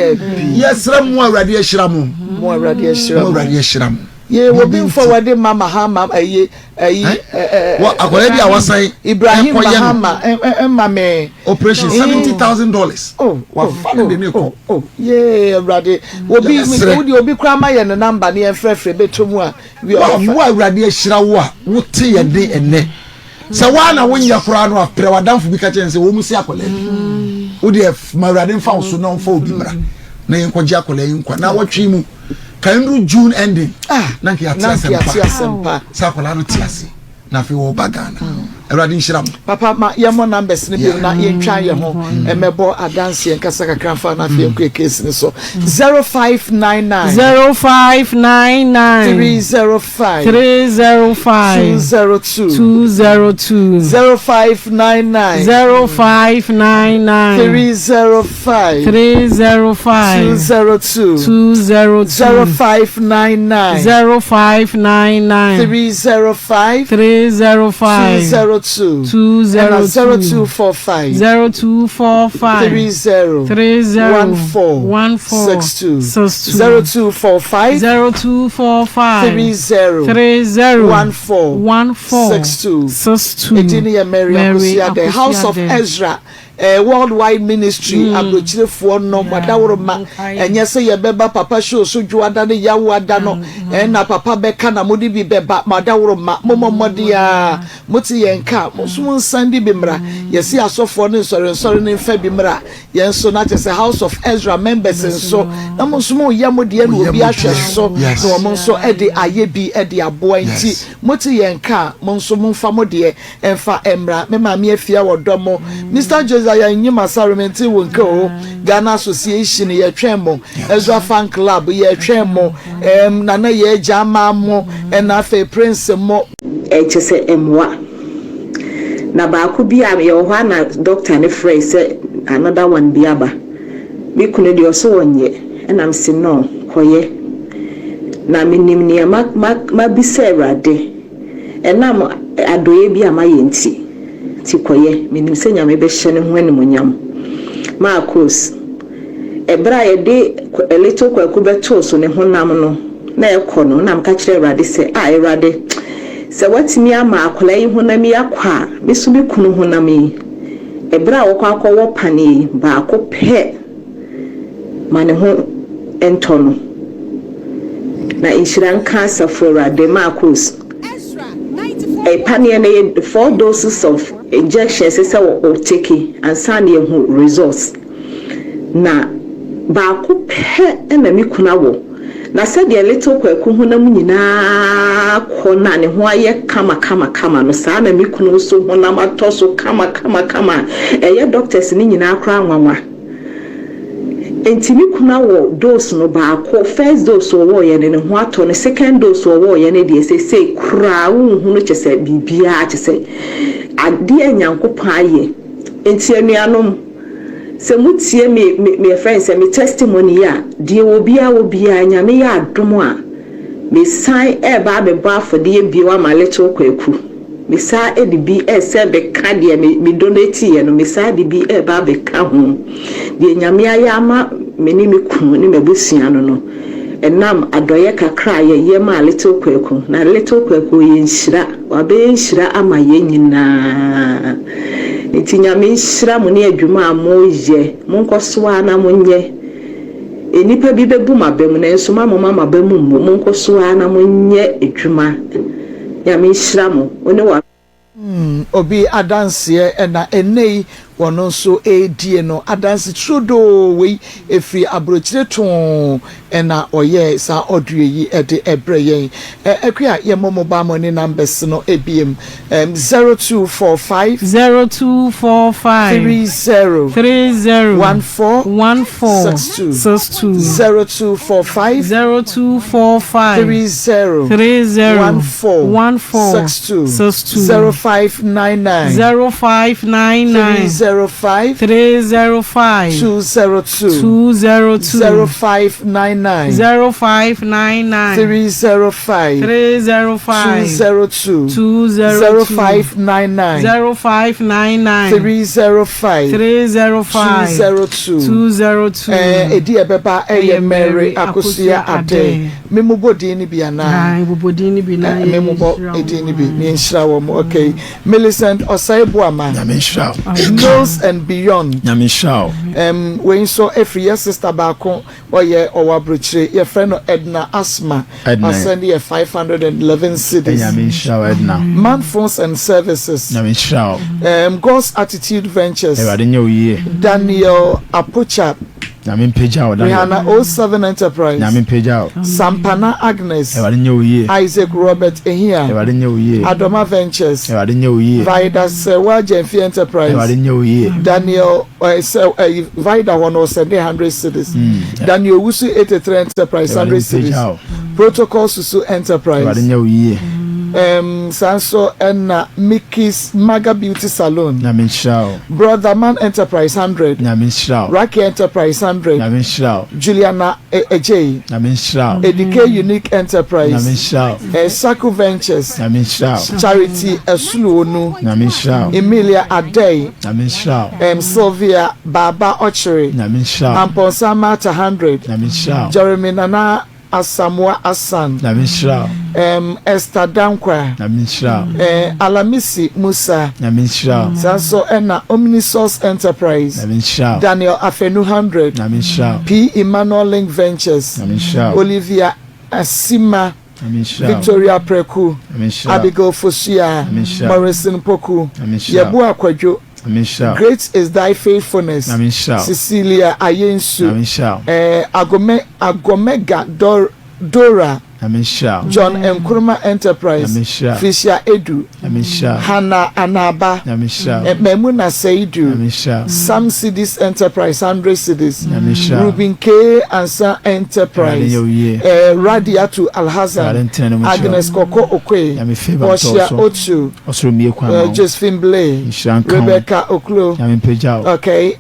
Yɛsrɛ mo Awurade ahyira mo. Mo Awurade ahyira mo. Mo Awurade ahyira mo. Yee obi nfa wɔde ma Mahama ɛyi ɛyi ɛɛ. Wɔ akwadaa bi a wasan. Ibrahim Mahama ɛma mi. Operation $70,000. Oh wafa ne de ne kɔ. Oh yee awurade obi wodi obi kura ma yɛ ne namba ne yɛn frɛfrɛ bɛtɔ mu a. Wo awurade ahyira wo a wote yɛn de ɛnɛ sɛ waa na wonyɛ koraa no apere w'adamfo bi ka kyerɛ sɛ wɔn mu si akwadaa bi wo deɛ ma awurade nfa wo so na ɔnfa obi mmra na yɛn kɔgye akwadaa yi nkwa na wɔtwe mu kan duru June ending ah, na nka yɛate asɛmpa sɛ akwadaa no te ase na afei wɔba Ghana awurade nhyira mo. Papa ma yɛmmɔ numbers no bio na yɛntwa yɛn ho mmɛbɔ adanseɛ nkasa kakra mfa na afei yɛnkɔ case no so. 0599 0599 305 305 202 202 0599 0599 305 305 202 202 0599 0599 305 305 202 202 ɛna 0245 0245 30 30 14 14 62 62 0245 0245 30 30 14 14 62 62 Edin no yɛ Mary Mary Akosua The House of Akosua Ezra eh, Worldwide Ministry mm. Aburokyirefoɔ no mo adaworoma ɛnyɛ sɛ yɛbɛba papa show so dwoada ne yawoada no ɛna mm. papa bɛka na mode bi bɛba mo adaworoma mommɔ mmɔden a mote yɛn ka mo nso mo nsan de bi mmra yɛsi asɔfoɔ ne nsɔrensɔre ne mfa bi mmra yɛn nso na kyerɛ sɛ House of Ezra members nso na mo nso mo yɛ mo deɛ na obi ahwɛ so na wɔn nso de ayɛ bi de aboa nti mote yɛn ka mo nso momfa mo deɛ Ɛmfa ɛmmra me maame afie a wɔdɔ mo Mister Josiah Nnyim Asare mente wo nka o Ghana Association yɛtwɛn mo Ezra Fan Club yɛtwɛn mo ɛɛm Nana Yaa Agya mo ɛna afei Prince mo. Kyerɛ sɛ ɛmmoa. Na baako bi a yɛwɔ hɔ a na doctor no frɛe sɛ another one bi aba. Me kunu deɛ ɔse ɔnyɛ ɛna mese no kɔyɛ. Na menim nea ma ma mabisa Awurade. Ɛnam adɔeɛ bi a mayɛ nti, nti kɔyɛ. Menim sɛ Nyame bɛhyɛ ne ho animuonyam. Marcos, Ɛberɛ a yɛde Little Kwaku bɛtoo so ne honam no na ɛrekɔ no, na meka kyerɛɛ Awurade sɛ, Ah Awurade, sɛ woatumi ama akwadaa yi honam yi akɔ a, me nso me kunu honam yi, ɛberɛ a wɔkɔ akɔwɔ paneɛ yi, baako pɛ ma ne ho ntɔ no. Na nhyira nka Asafo Awurade Marcos. Paneɛ no yɛ four doses of injection ɛsɛ sɛ wɔ take ansa na yɛhu results. Na baako pɛ na me kunu awɔ. Na sɛdeɛ little Kwaku honam nyinaa kɔ na ne ho ayɛ kama kama kama no saa na me kunu nso honam atɔ so kama kama kama a ɛyɛ doctors no nyinaa koraa nwanwa. Enti me kunu awɔ dose no baako, first dose ɔwɔeɛ no ne ho atɔ no, second dose ɔwɔeɛ no deɛ seesei koraa wonhu no kyesɛ biribiara kyesɛ adeɛ a Nyankopɔn ayɛ. Enti anuanom sɛ motie me me me yɛfrɛ no sɛ me testimony yi a, deɛ obiara wɔ biara Nyame yɛ adom a mesan ɛreba abɛbɔ afɔdeɛ bio ama little Kwaku. Me saa de bi ɛsɛ bɛka deɛ me me donate yɛ no me saa de bi ɛɛba abɛka ho. Deɛ Nyame ayɛ ama me ne me kunu ne m'abusua no no ɛnam adɔeɛ kakra a yɛyɛ maa little Kwaku na little Kwaku ɔyɛ nhyira wabɛyɛ nhyira ama yɛn nyinaa nti Nyame nhyira mo ne adwuma a mo yɛ monkɔ so ara na monyɛ nnipa bi bɛbu mo aba mu nanso ma mo ma mo aba mu mmu monkɔ so ara na monyɛ adwuma Nyame nhyira mo wo ne wa. Hmm obi adanseɛ na ɛnnɛ yi wɔno nso ɛredie no. Adanse turodoo wei ɛfiri aburokyire too ɛna ɔyɛɛ saa audio yi de ɛbrɛ yɛn. Akua yɛmmɔ mobile money numbers no ebiem. 0245. 0245. 30. 30. 14. 14. 62. 62. 0245. 0245. 30. 30. 14. 14. 62. 62. 0599. 0599. 305. 305. 202. 202. 0599. 0599. 305. 305. 202. 202. 0599. 0599. 305. 305. 202. 202. Ɛdi ɛbɛba ɛyɛ Mary Akosua Adeh. Memobɔ din no bi anaa? Bobɔ din no bi na Eh, memobɔ din no bi ne nhyira wɔ mo. Okay. Millicent Osei Boama. Nyame nhyira wo. Nose and Beyond. Nyame nhyira wo. Wei nso ɛfiri yɛ sister baako ɔyɛ ɔwɔ aburokyire yɛfrɛ no Edna Asma. Edna. Asɛnde yɛ 511 cedis. Nyame nhyira wo Edna. Man Phones and Services. Nyame nhyira wo. God's Attitude Ventures. Awurade nyɛ wo yie. Daniel Apocha. Nyame mpagya wo Daniel. Rihanna 07 Enterprise. Nyame mpagya wo. Sampana Agnes. Awurade nyɛ wo yie. Isaac Robert Ehia. Awurade nyɛ wo yie. Adoma Ventures. Awurade nyɛ wo yie. Vida Sewa Jemfi Enterprise. Awurade nyɛ wo yie. Daniel sɛ Vida hɔ no ɔsɛnde 100 cedis. Daniel Owusu 83 Enterprise 100 cedis. Protocol Susu Enterprise. Awurade nyɛ wo yie. Saa nso ɛna Mickey's Maga Beauty Salon. Nyame nhyira wo. Brother Man Enterprise 100. Nyame nhyira wo. Rocky Enterprise 100. Nyame nhyira wo. Juliana Ejei. Nyame nhyira wo. Edike Unique Enterprise. Nyame nhyira wo. Saku Ventures. Nyame nhyira wo. Charity Esuluonu. Nyame nhyira wo. Emilia Adei. Nyame nhyira wo. Sylvia Baba Ochere. Nyame nhyira wo. Amponsa Marta 100. Nyame nhyira wo. Jeremy Nana Asamoah Asan. Nyame nhyira wo. Esther Dankwa. Nyame nhyira wo. Alamisi Musa. Nyame nhyira wo. Saa nso ɛna Omnisource Enterprise. Nyame nhyira wo. Daniel Afenu 100. Nyame nhyira wo. P. Emmanuel Link Ventures. Nyame nhyira wo. Olivia Asima. Nyame nhyira wo. Victoria Preku. Nyame nhyira wo. Abigail Fosuya. Nyame nhyira wo. Morrison Poku. Nyame nhyira wo. Yeboah Kwadwo. Nyame nhyira wo. Great is thy faithfulness. Nyame nhyira wo. Cecilia Ayensu. Nyame nhyira wo. Agome Agomega Dor Dora. Nyame nhyira wo. John Nkrumah Enterprise. Nyame nhyira wo. Felicia Edu. Nyame nhyira wo. Hannah Anaba. Nyame nhyira wo. Maimuna Seidu. Nyame nhyira wo. Sam Cedis Enterprise 100 cedis. Nyame nhyira wo. Ruben K. Ansa Enterprise. Awurade nyɛ wo yie. Radiatu Awurade Alhassan. ntena ne mu nhyira wo. Agnes Koko Okoye. Nyame favour ntɔ wo Portia so. Otu. Ɔsoro mmue kwan ma wo. Josephine Blay. Nhyira nka wo. Rebecca Oklo. Nyame mpagya wo. Okay,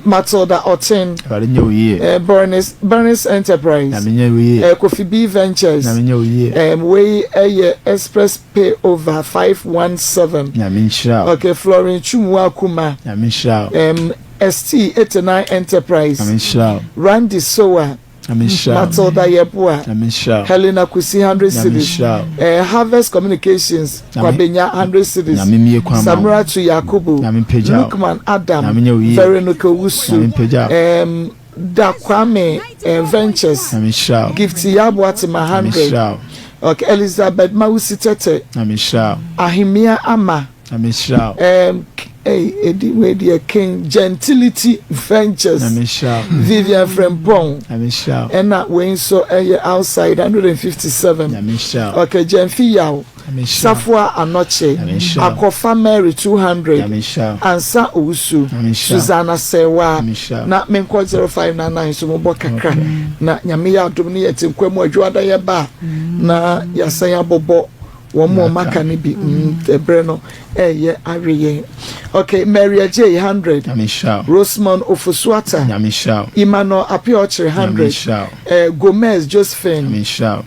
Matilda Otin. Awurade nyɛ wo yie. Bernice, Bernice Enterprise. Nyame nyɛ wo yie. Kofi B Ventures. Nyame nyɛ wo yie. Wei ɛyɛ Express Pay Over 517. Nyame nhyira wo. Okay, Florence Chumwa Kuma. Nyame nhyira wo. ST 89 Enterprise. Nyame nhyira wo. Randy Sowa. Nyame nhyira wo. Matilda Yeboah. Nyame nhyira wo. Helena Kusi 100 Nyame cedis. nhyira wo. Harvest Communications Nyame- Kwabenya 100 cedis. Nyame mmue kwan ma wo. Samratu Yakubu. Nyame mpagya wo. Lukman Adam. Nyame nyɛ wo yie. Veronica Owusu. Nyame mpagya wo. Da Kwame Ventures. Nyame nhyira wo. Gifty Yaboatima Nyame 100. nhyira wo. Okay, Elizabeth Mawusi Tete. Nyame nhyira wo. Ahimia Ama. Nyame nhyira wo. Hey, Edi wei deɛ King Gentility Ventures. Nyame nhyira wo. Vivian Frempong. Nyame nhyira wo. Ɛna wei nso ɛyɛ outside 157. Nyame nhyira wo. Okay, Jemfi Yaw. Nyame nhyira wo. Safua Anɔkye. Nyame nhyira wo. Akɔfa Mary 200. Nyame nhyira wo. Ansa Owusu. Nyame nhyira wo. Susanna Sewa. Nyame nhyira wo. Na menkɔ 0599 so mobɔ kakra. Na Nyame yɛ adom ne yɛte nkwa mu adwoada yɛba a na yɛasan abobɔ wɔn mu ɔmo aka no bi. Ɛberɛ no ɛyɛ awe yɛn. Okay, Mary Ajay 100. Nyame nhyira wo. Rosemond Ofosuata. Nyame nhyira wo. Emmanuel Appiah 100. Nyame nhyira wo. Gomez Josephine. Nyame nhyira wo.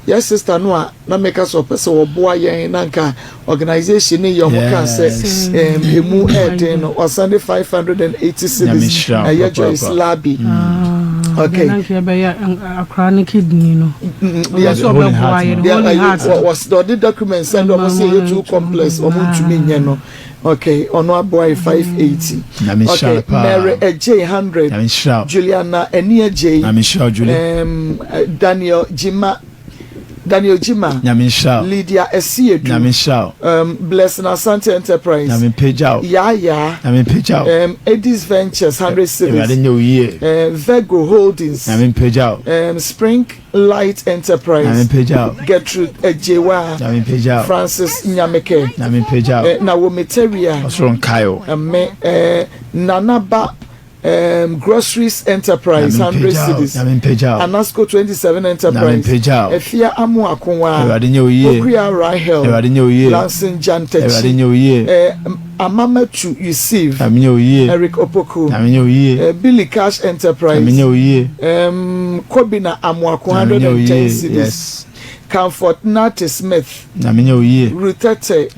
Yɛ sister no a na meka sɛ ɔpɛ sɛ wɔboa yɛn na nka organisation ne yɛ ɔmo ka sɛ emu ɛɛden no ɔsan de 580 Nyame cedis. nhyira wo Ɛyɛ papaapa. Joyce Labi. Okay. Na nka yɛbɛyɛ akora ne kidney no. Ɔbɛ sɛ Holy ɔbɛboa heart yɛn no. holy heart. Ɔde document send ɔmo sɛ ɛyɛ too complex, ɔmo ntumi nyɛ no. Okay, ɔno aboa yɛ 580. Nyame nhyira Okay, wo paa. Mary Ejay 100. Nyame nhyira wo. Juliana Eni Ejay. Nyame nhyira wo, Julie. Daniel Jima. Daniel Gyimah, Nyame nhyira wo. Lydia Asiedu, Nyame nhyira wo. Um, Blessing Asante Enterprise, Nyame mpagya wo. Yaayaa, Nyame mpagya wo. Um, Edis Ventures, 100 cedis. Awurade nyɛ wo yie. Um, Vego Holdings, Nyame mpagya wo. Um, Spring Light Enterprise, Nyame mpagya wo. Gertrude Agyewaa, Nyame mpagya wo. Francis Nyameke, Nyame mpagya wo. Uh, Naomi Teria, Ɔsoro nkae wo. Me, uh, Nana Ba um, Groceries Enterprise, 100 cedis. Anasco 27 Enterprise, Efia Amuakonwa, Okuya Rahel, Lansin Jantechi, eh, Amamatu Yusuf, Eric Opoku, eh, Billy Cash Enterprise, um, Kobina Amuako, 110 cedis. Yes. Comfort Nate Smith, Ruth Tete,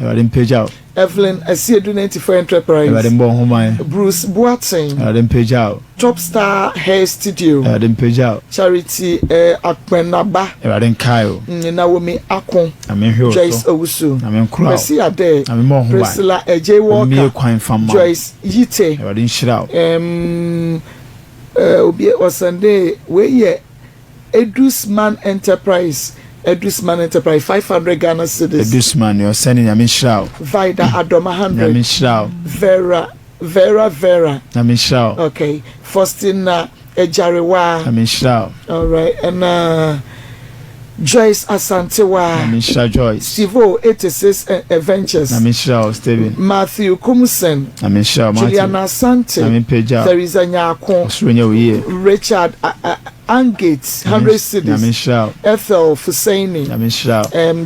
Evelyn Asiedu 94 Enterprise. Awurade mbɔ ho ban. Bruce Boateng. Awurade mpagya wo. Top Star Hair Studio. Awurade mpagya wo. Charity eh, Akpenaba. Awurade nkae wo. Naomi Ako. Nyame nhwɛ wo so. Joyce Owusu. Nyame nkora wo. Kwesi Ade. Nyame mmɔ ho ban. Priscilla Ejay Walker. Ommie kwan fa mma wo. Joyce Yite. Awurade nhyira wo. Um, eh, obi ɔsɛnde wei yɛ Edusman Enterprise Edusman Enterprise 500 Ghana cedis. Edusman nea ɔsɛne Nyame nhyira wo. Vida Adoma 100. Nyame nhyira wo. Vera Vera Vera. Nyame nhyira wo. Okay. Faustina Ejarewa. Nyame nhyira wo. All right. And Joyce Asantewa. Nyame nhyira Joyce. Stevo 86 Ventures. Nyame nhyira wo Steven. Matthew Kumsen. Nyame nhyira wo Matthew. Juliana Asante. Nyame mpagya wo. Theresa Nyako. Ɔsoro nyɛ wo yie. Richard Angate, 100 cedis. Ethel Fuseini.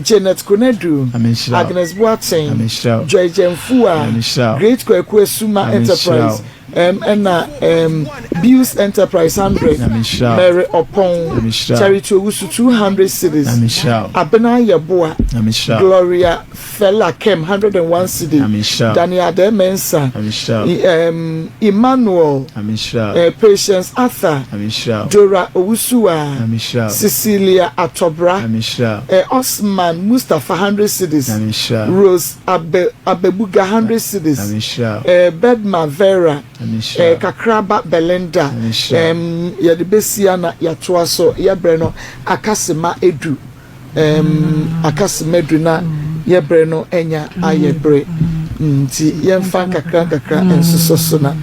Janet Konadu. Agnes Boateng. Joy Jemfua. Great Kwaku Asuma Enterprise. Ɛna Bills Enterprise 100. Mary Opong. Charity Owusu 200 cedis. Abena Yeboah. Gloria Fella Kem 101 cedi. Daniel Ade Mensah. Emmanuel. Patience Arthur. Dora Owusua. Cecilia Atobra. Osman Mustafa 100 cedis. Rose Abe, Abebuga 100 cedis. Bedma Vera. Kakraba Belinda. Yɛde besia na yɛatoa so yɛbrɛ no akasema edu akasema edu na yɛbrɛ no anya ayɛ bere nti yɛmfa nkakra nkakra nsosɔ so na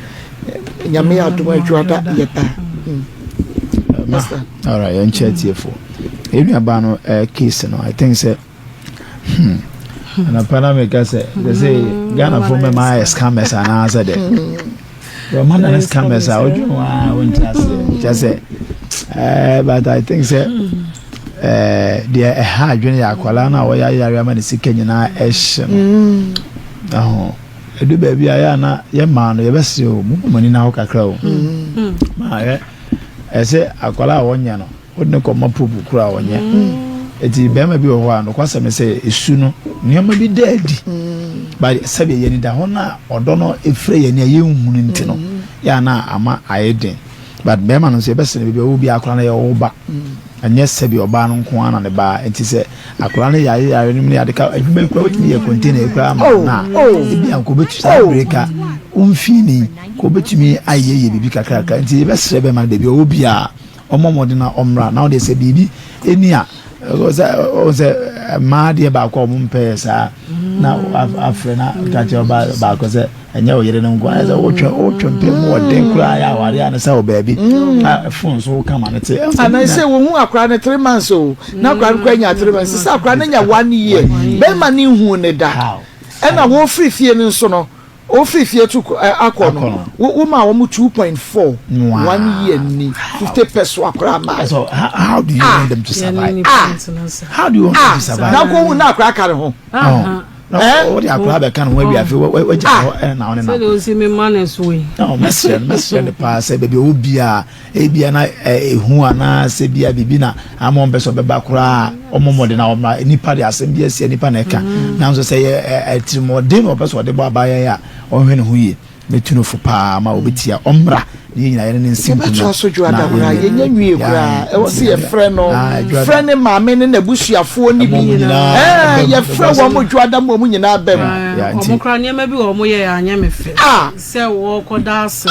Nyame yɛ adom adwoada yɛba. Pastor. Alright, yɛnkyɛ atiefo. Yɛn no case no, I think sɛ anapa na meka sɛ sɛ sɛ Ghanafoɔ mɛma ayɛ scammers anaasɛ dɛ wɔma na ne scammers a wodwene ho a wonte aseɛ kyɛ sɛ but I think sɛ deɛ ɛha adwene yɛ akwalaa no a wɔyɛ ayare ama ne sika nyinaa ɛhye no ɛho ɛdu baabi a yɛ ana yɛ maa no yɛbɛsrɛ o mo mo ani na hɔ kakra o maa yɛ ɛsɛ akwalaa a wɔnyɛ no wode ne kɔma pope koro a ɔnyɛ eti bɛrima bi wɔ hɔ a nokwasɛm ne sɛ esu no nneɛma bi da adi but sɛbi yɛn da hɔ na ɔdɔ no efirɛ yɛn ni a yɛnhu no nti no yɛ ana ama ayɛ den but bɛrima no nso yɛbɛsɛ no baabi a ɔwɔ bi akora no yɛ ɔwɔ ba ɛnyɛ sɛbi ɔbaa no nko ara na ne ba nti sɛ akora no yare yare no mu ne ade ka adwuma yi kura wotumi yɛ container yi kura ama na ebi a nka obɛtumi saa bere ka womfii ka obɛtumi ayɛ yɛ biribi kakrakra nti yɛbɛsrɛ bɛrima no baabi a ɔwɔ bi a ɔmmɔ mmɔden na ɔmmra na ɔde sɛ biribi ɛni a ɔsɛ mmaa deɛ baako a ɔmo mpɛ yɛ saa na afrɛ na ka kyerɛ ɔbaa baako sɛ ɛnyɛ ɔyere no nko ayɛ sɛ wotwe wotwe mpɛ mu ɔden koraa yɛ aware a ne sɛ wɔ baabi a phone so kama ne te. Anaasɛ wohu akora no 3 months o na akora no kora nya 3 months sɛ akora no nya one year bɛrima ne nhu ne da ɛna wɔfiri fie no nso no ofiri fie tu akɔ no wo ma wɔn 2.4 one year ni 50 pesewa akora ma. So how do you want them to survive? Ah. How do you want them to survive? Na ko hu na akora ka ne ho. Na wode akora bɛka ne ho awi afei wagya hɔ ɛna wo ne nam. Sɛdeɛ osi mi ma ne so yi. Mɛsrɛ no mɛsrɛ no paa sɛ baabi a ɔwɔ biara ebia na ehu anaasɛ bia biribi na ama ɔmpɛ sɛ ɔbɛba koraa ɔmmɔ mmɔden na ɔmmra nipa de asɛm bi asia nipa na ɛka nanso sɛ yɛ atirimɔden na ɔpɛ sɛ ɔde bɔ abaayɛ a ɔnhwɛ ne ho yie mɛtu no fo paa ma ɔbɛtia ɔmmra ne yɛ nyinaa yɛne ne nsi nkonnwa yɛbɛtoa so dwo ada koraa yɛnya nwie koraa ɛwɔ sɛ yɛfrɛ no frɛ ne maame ne n'abusuafoɔ no bi yɛfrɛ wɔn mo dwo ada mu ɔmo nyinaa bɛm. Ɔmo koraa nneɛma bi wɔ ɔmo yɛ anyɛ me fɛ sɛ wɔkɔda ase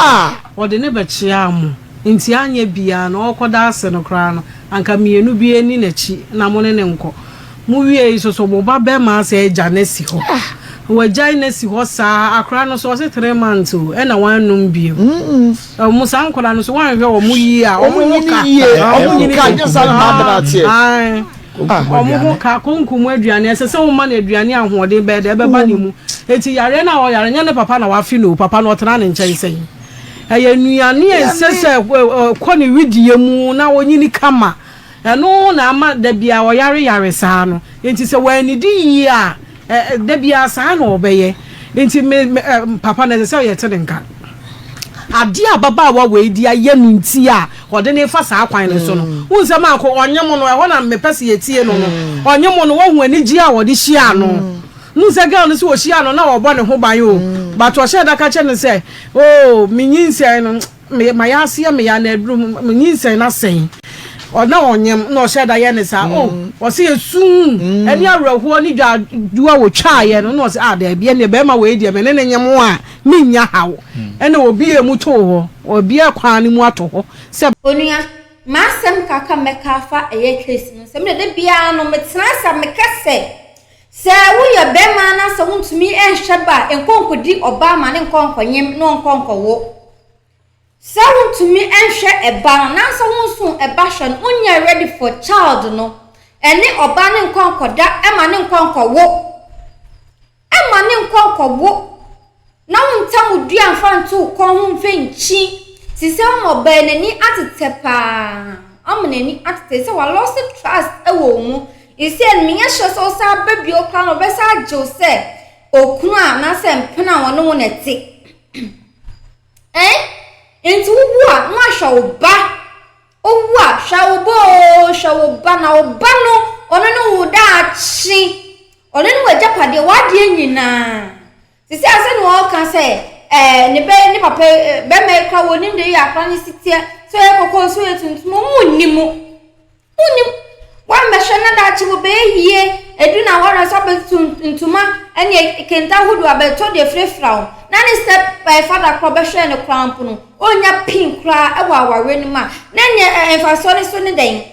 wɔde ne bɛkyea mo. Nti anyɛ biaa no ɔɔkɔda ase no koraa no anka mienu bi ani n'akyi na mo ne no nkɔ. Mo wiei so so mo ba bɛma asɛ agya no asi hɔ. Wagyae no asi hɔ saa akora no so ɔse 3 months o ɛna wannum bio. Ɔmo saa nkɔla no so wanhwɛ ɔmo yie a ɔmo ho ka. Ɔmo nyini yie. Ae. Ɔmo ho ka konko mu aduane ɛsɛ sɛ woma no aduane a ahoɔden bɛyɛ dɛ ɛbɛba ne mu. Eti yareɛ no a ɔyare nyɛ ne papa na wafe no o papa no ɔtena ne nkyɛn sɛn. Ɛyɛ nnuane a ɛsɛ sɛ ɛkɔ ne wedeɛ mu na ɔnyini kama. Ɛno na ama da biara ɔyareyare saa no. Enti sɛ wannidi yie a, da biara saa na ɔbɛyɛ. Enti me, me, papa no, ɛsɛ sɛ yɛte ne nka. Adeɛ a ababaawa wei de ayɛ no nti a ɔde no refa saa kwan no so no, wohu sɛ Maako, ɔnye mo no, ɛhɔ na mepɛ sɛ yɛtie no no. Ɔnye mo no, woahu anigyeɛ a ɔde hyiaa no. Wohu sɛ girl no sɛ ɔhyiaa no na ɔrebɔ ne ho ban o, but ɔhyɛɛ da ka kyerɛɛ no sɛ, oh, menyinsɛn no, Me mayɛ aseɛ me ya na aduru me nyinsɛn no asɛe ɔna ɔnyem na ɔhyɛ da yɛ ne saa oh ɔse esu ɛne awerɛhoɔ ne dwa wɔtwaeɛ no na ɔse ah daabi ɛneɛ bɛrima wei deɛ me ne ne nyem a mennya haw ɛna obie mu too hɔ obie kwan no mu ato hɔ sɛ Onua, m'asɛm kakra mɛka afa ɛyɛ case no sɛ me deɛ da biara no metena ase a meka sɛ sɛ woyɛ bɛrima na sɛ wontumi nhwɛ ba a nkɔ nkɔdi ɔbaa ma ne nkɔ nkɔnyem na ɔnkɔ nkɔwo. Sɛ wontumi nhwɛ ɛba no anaasɛ wonso ɛba hwɛ no wonyɛ ready for child no ɛne ɔbaa no nkɔ nkɔda ɛma ne nkɔ nkɔwo ɛma ne nkɔ nkɔwo na wontam wo dua mfa nto wo kɔn ho mfa nkyi te sɛ ama ɔbaa n'ani atetɛ paa ama n'ani atetɛ sɛ walɔse trust ɛwɔ wo mu ɛsɛ no menyɛ sure sɛ wosan ba bio koraa na ɔbɛsan agye wo sɛ okunu a anaasɛ mpena a wɔne wo na ɛte. Ɛn, nti wowu a, na wahwɛ wo ba. Wowu a, hwɛ wo ba oo, hwɛ wo ba na wo ba no, ɔno ne wo daakye. Ɔno ne w'agyapadeɛ, w'adeɛ nyinaa. Sisi a sɛdeɛ wɔka sɛ ɛɛ ne bɛ ne papa bɛrima yi kora wɔnim deɛ yɛ akora ne si teɛ, sɛ ɔyɛ kɔkɔɔ sɛ ɔyɛ tuntum, wɔn nni mu. Wonnim, woammɛhwɛ na daakye wobɛyɛ yie, edu na wɔrɛ sɛ ɔbɛtutu ntoma ne kente ahodoɔ abɛtɔ deɛ firafira wo, na ne step eh, father korɔ bɛhwɛ no koraa mpo no, ɔnnya pin koraa wɔ awareɛ no mu a, na neɛ eh, mfasoɔ no so ne dɛn?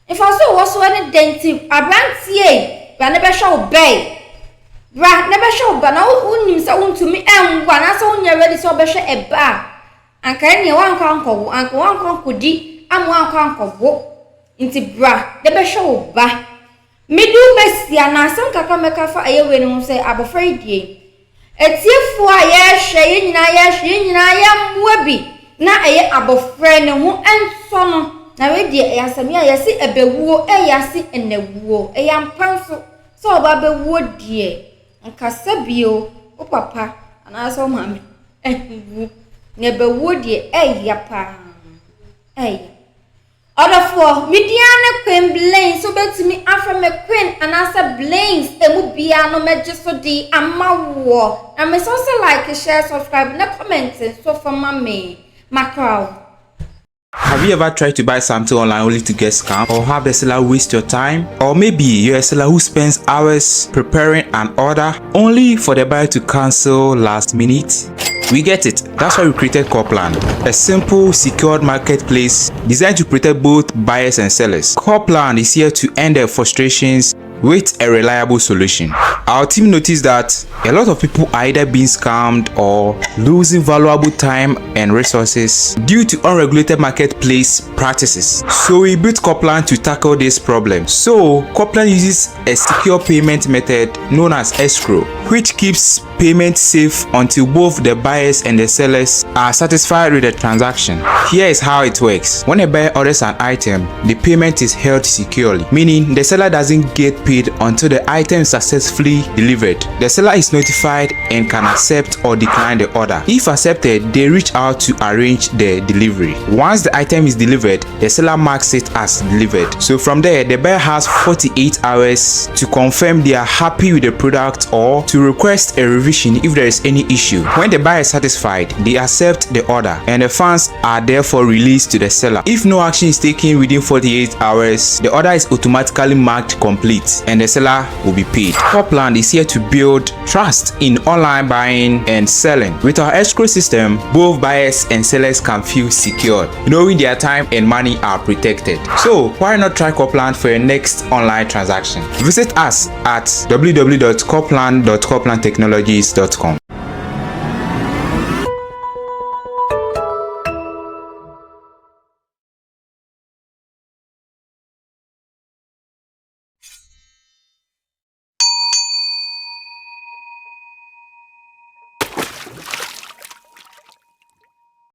Mfasoɔ wɔ so ne dɛn nti aberanteɛ bra ne bɛhwɛ wo bɛɛ bra ne bɛhwɛ wo ba na wonim sɛ wontumi ɛnwo anaasɛ wonyɛ ready sɛ wobɛhwɛ ɛba a Anka ɛneɛ woankɔ ankɔwo, anka woankɔ ankɔdi ama woankɔ ankɔwo. Nti bra na bɛhwɛ wo ba. Mede wo bɛsia na asɛm kakra mɛka fa ɛyɛ wei no ho sɛ abɔfra yi deɛ atiefoɔ a yɛhwɛ yɛn nyinaa yɛhwɛ yɛn nyinaa yɛmmoa bi na ɛyɛ abɔfra ne ho nsɔ no na wei deɛ ɛyɛ asɛm yɛ a yɛse ɛbɛwuo ɛyɛ ase ɛnawuo ɛyɛ ampa nso sɛ ɔba bɛwuo deɛ nkasa bio wo papa anaasɛ wo maame Awu. Na bɛwuo deɛ ɛya paa. Ɛya. Ɔdɔfoɔ, me din ara ne Queen Blaines. Wobɛtumi afrɛ me Queen anaasɛ Blaines. Ɛmu biara no mɛgye so de ama woɔ. Na mesrɛ wo sɛ like, share, subscribe na comment nso fa ma me. Makra wo. Have you ever tried to buy something online only to get scammed or have the seller waste your time? Or maybe you're a seller who spends hours preparing an order only for the buyer to cancel last minute? We get it. That's why we created Corplan, a simple, secured marketplace designed to protect both buyers and sellers. Corplan is here to end their frustrations with a reliable solution. Our team noticed that a lot of people are either being scammed or losing valuable time and resources due to unregulated marketplace practices. So we built Coplan to tackle this problem. So Coplan uses a secure payment method known as escrow, which keeps payment safe until both the buyers and the sellers are satisfied with the transaction. Here is how it works. When a buyer orders an item, the payment is held securely, meaning the seller doesn't get paid until the item is successfully delivered. The seller is notified and can accept or decline the order. If accepted, they reach out to arrange the delivery. Once the item is delivered, the seller marks it as delivered. So from there, the buyer has 48 hours to confirm they are happy with the product or to request a revision if there is any issue. When the buyer is satisfied, they accept the order and the funds are therefore released to the seller. If no action is taken within 48 hours, the order is automatically marked complete. days and the seller will be paid. Copland is here to build trust in online buying and selling. With our escrow system, both buyers and sellers can feel secured, knowing their time and money are protected. So, why not try Copland for your next online transaction? Visit us at www.copland.coplandtechnologies.com.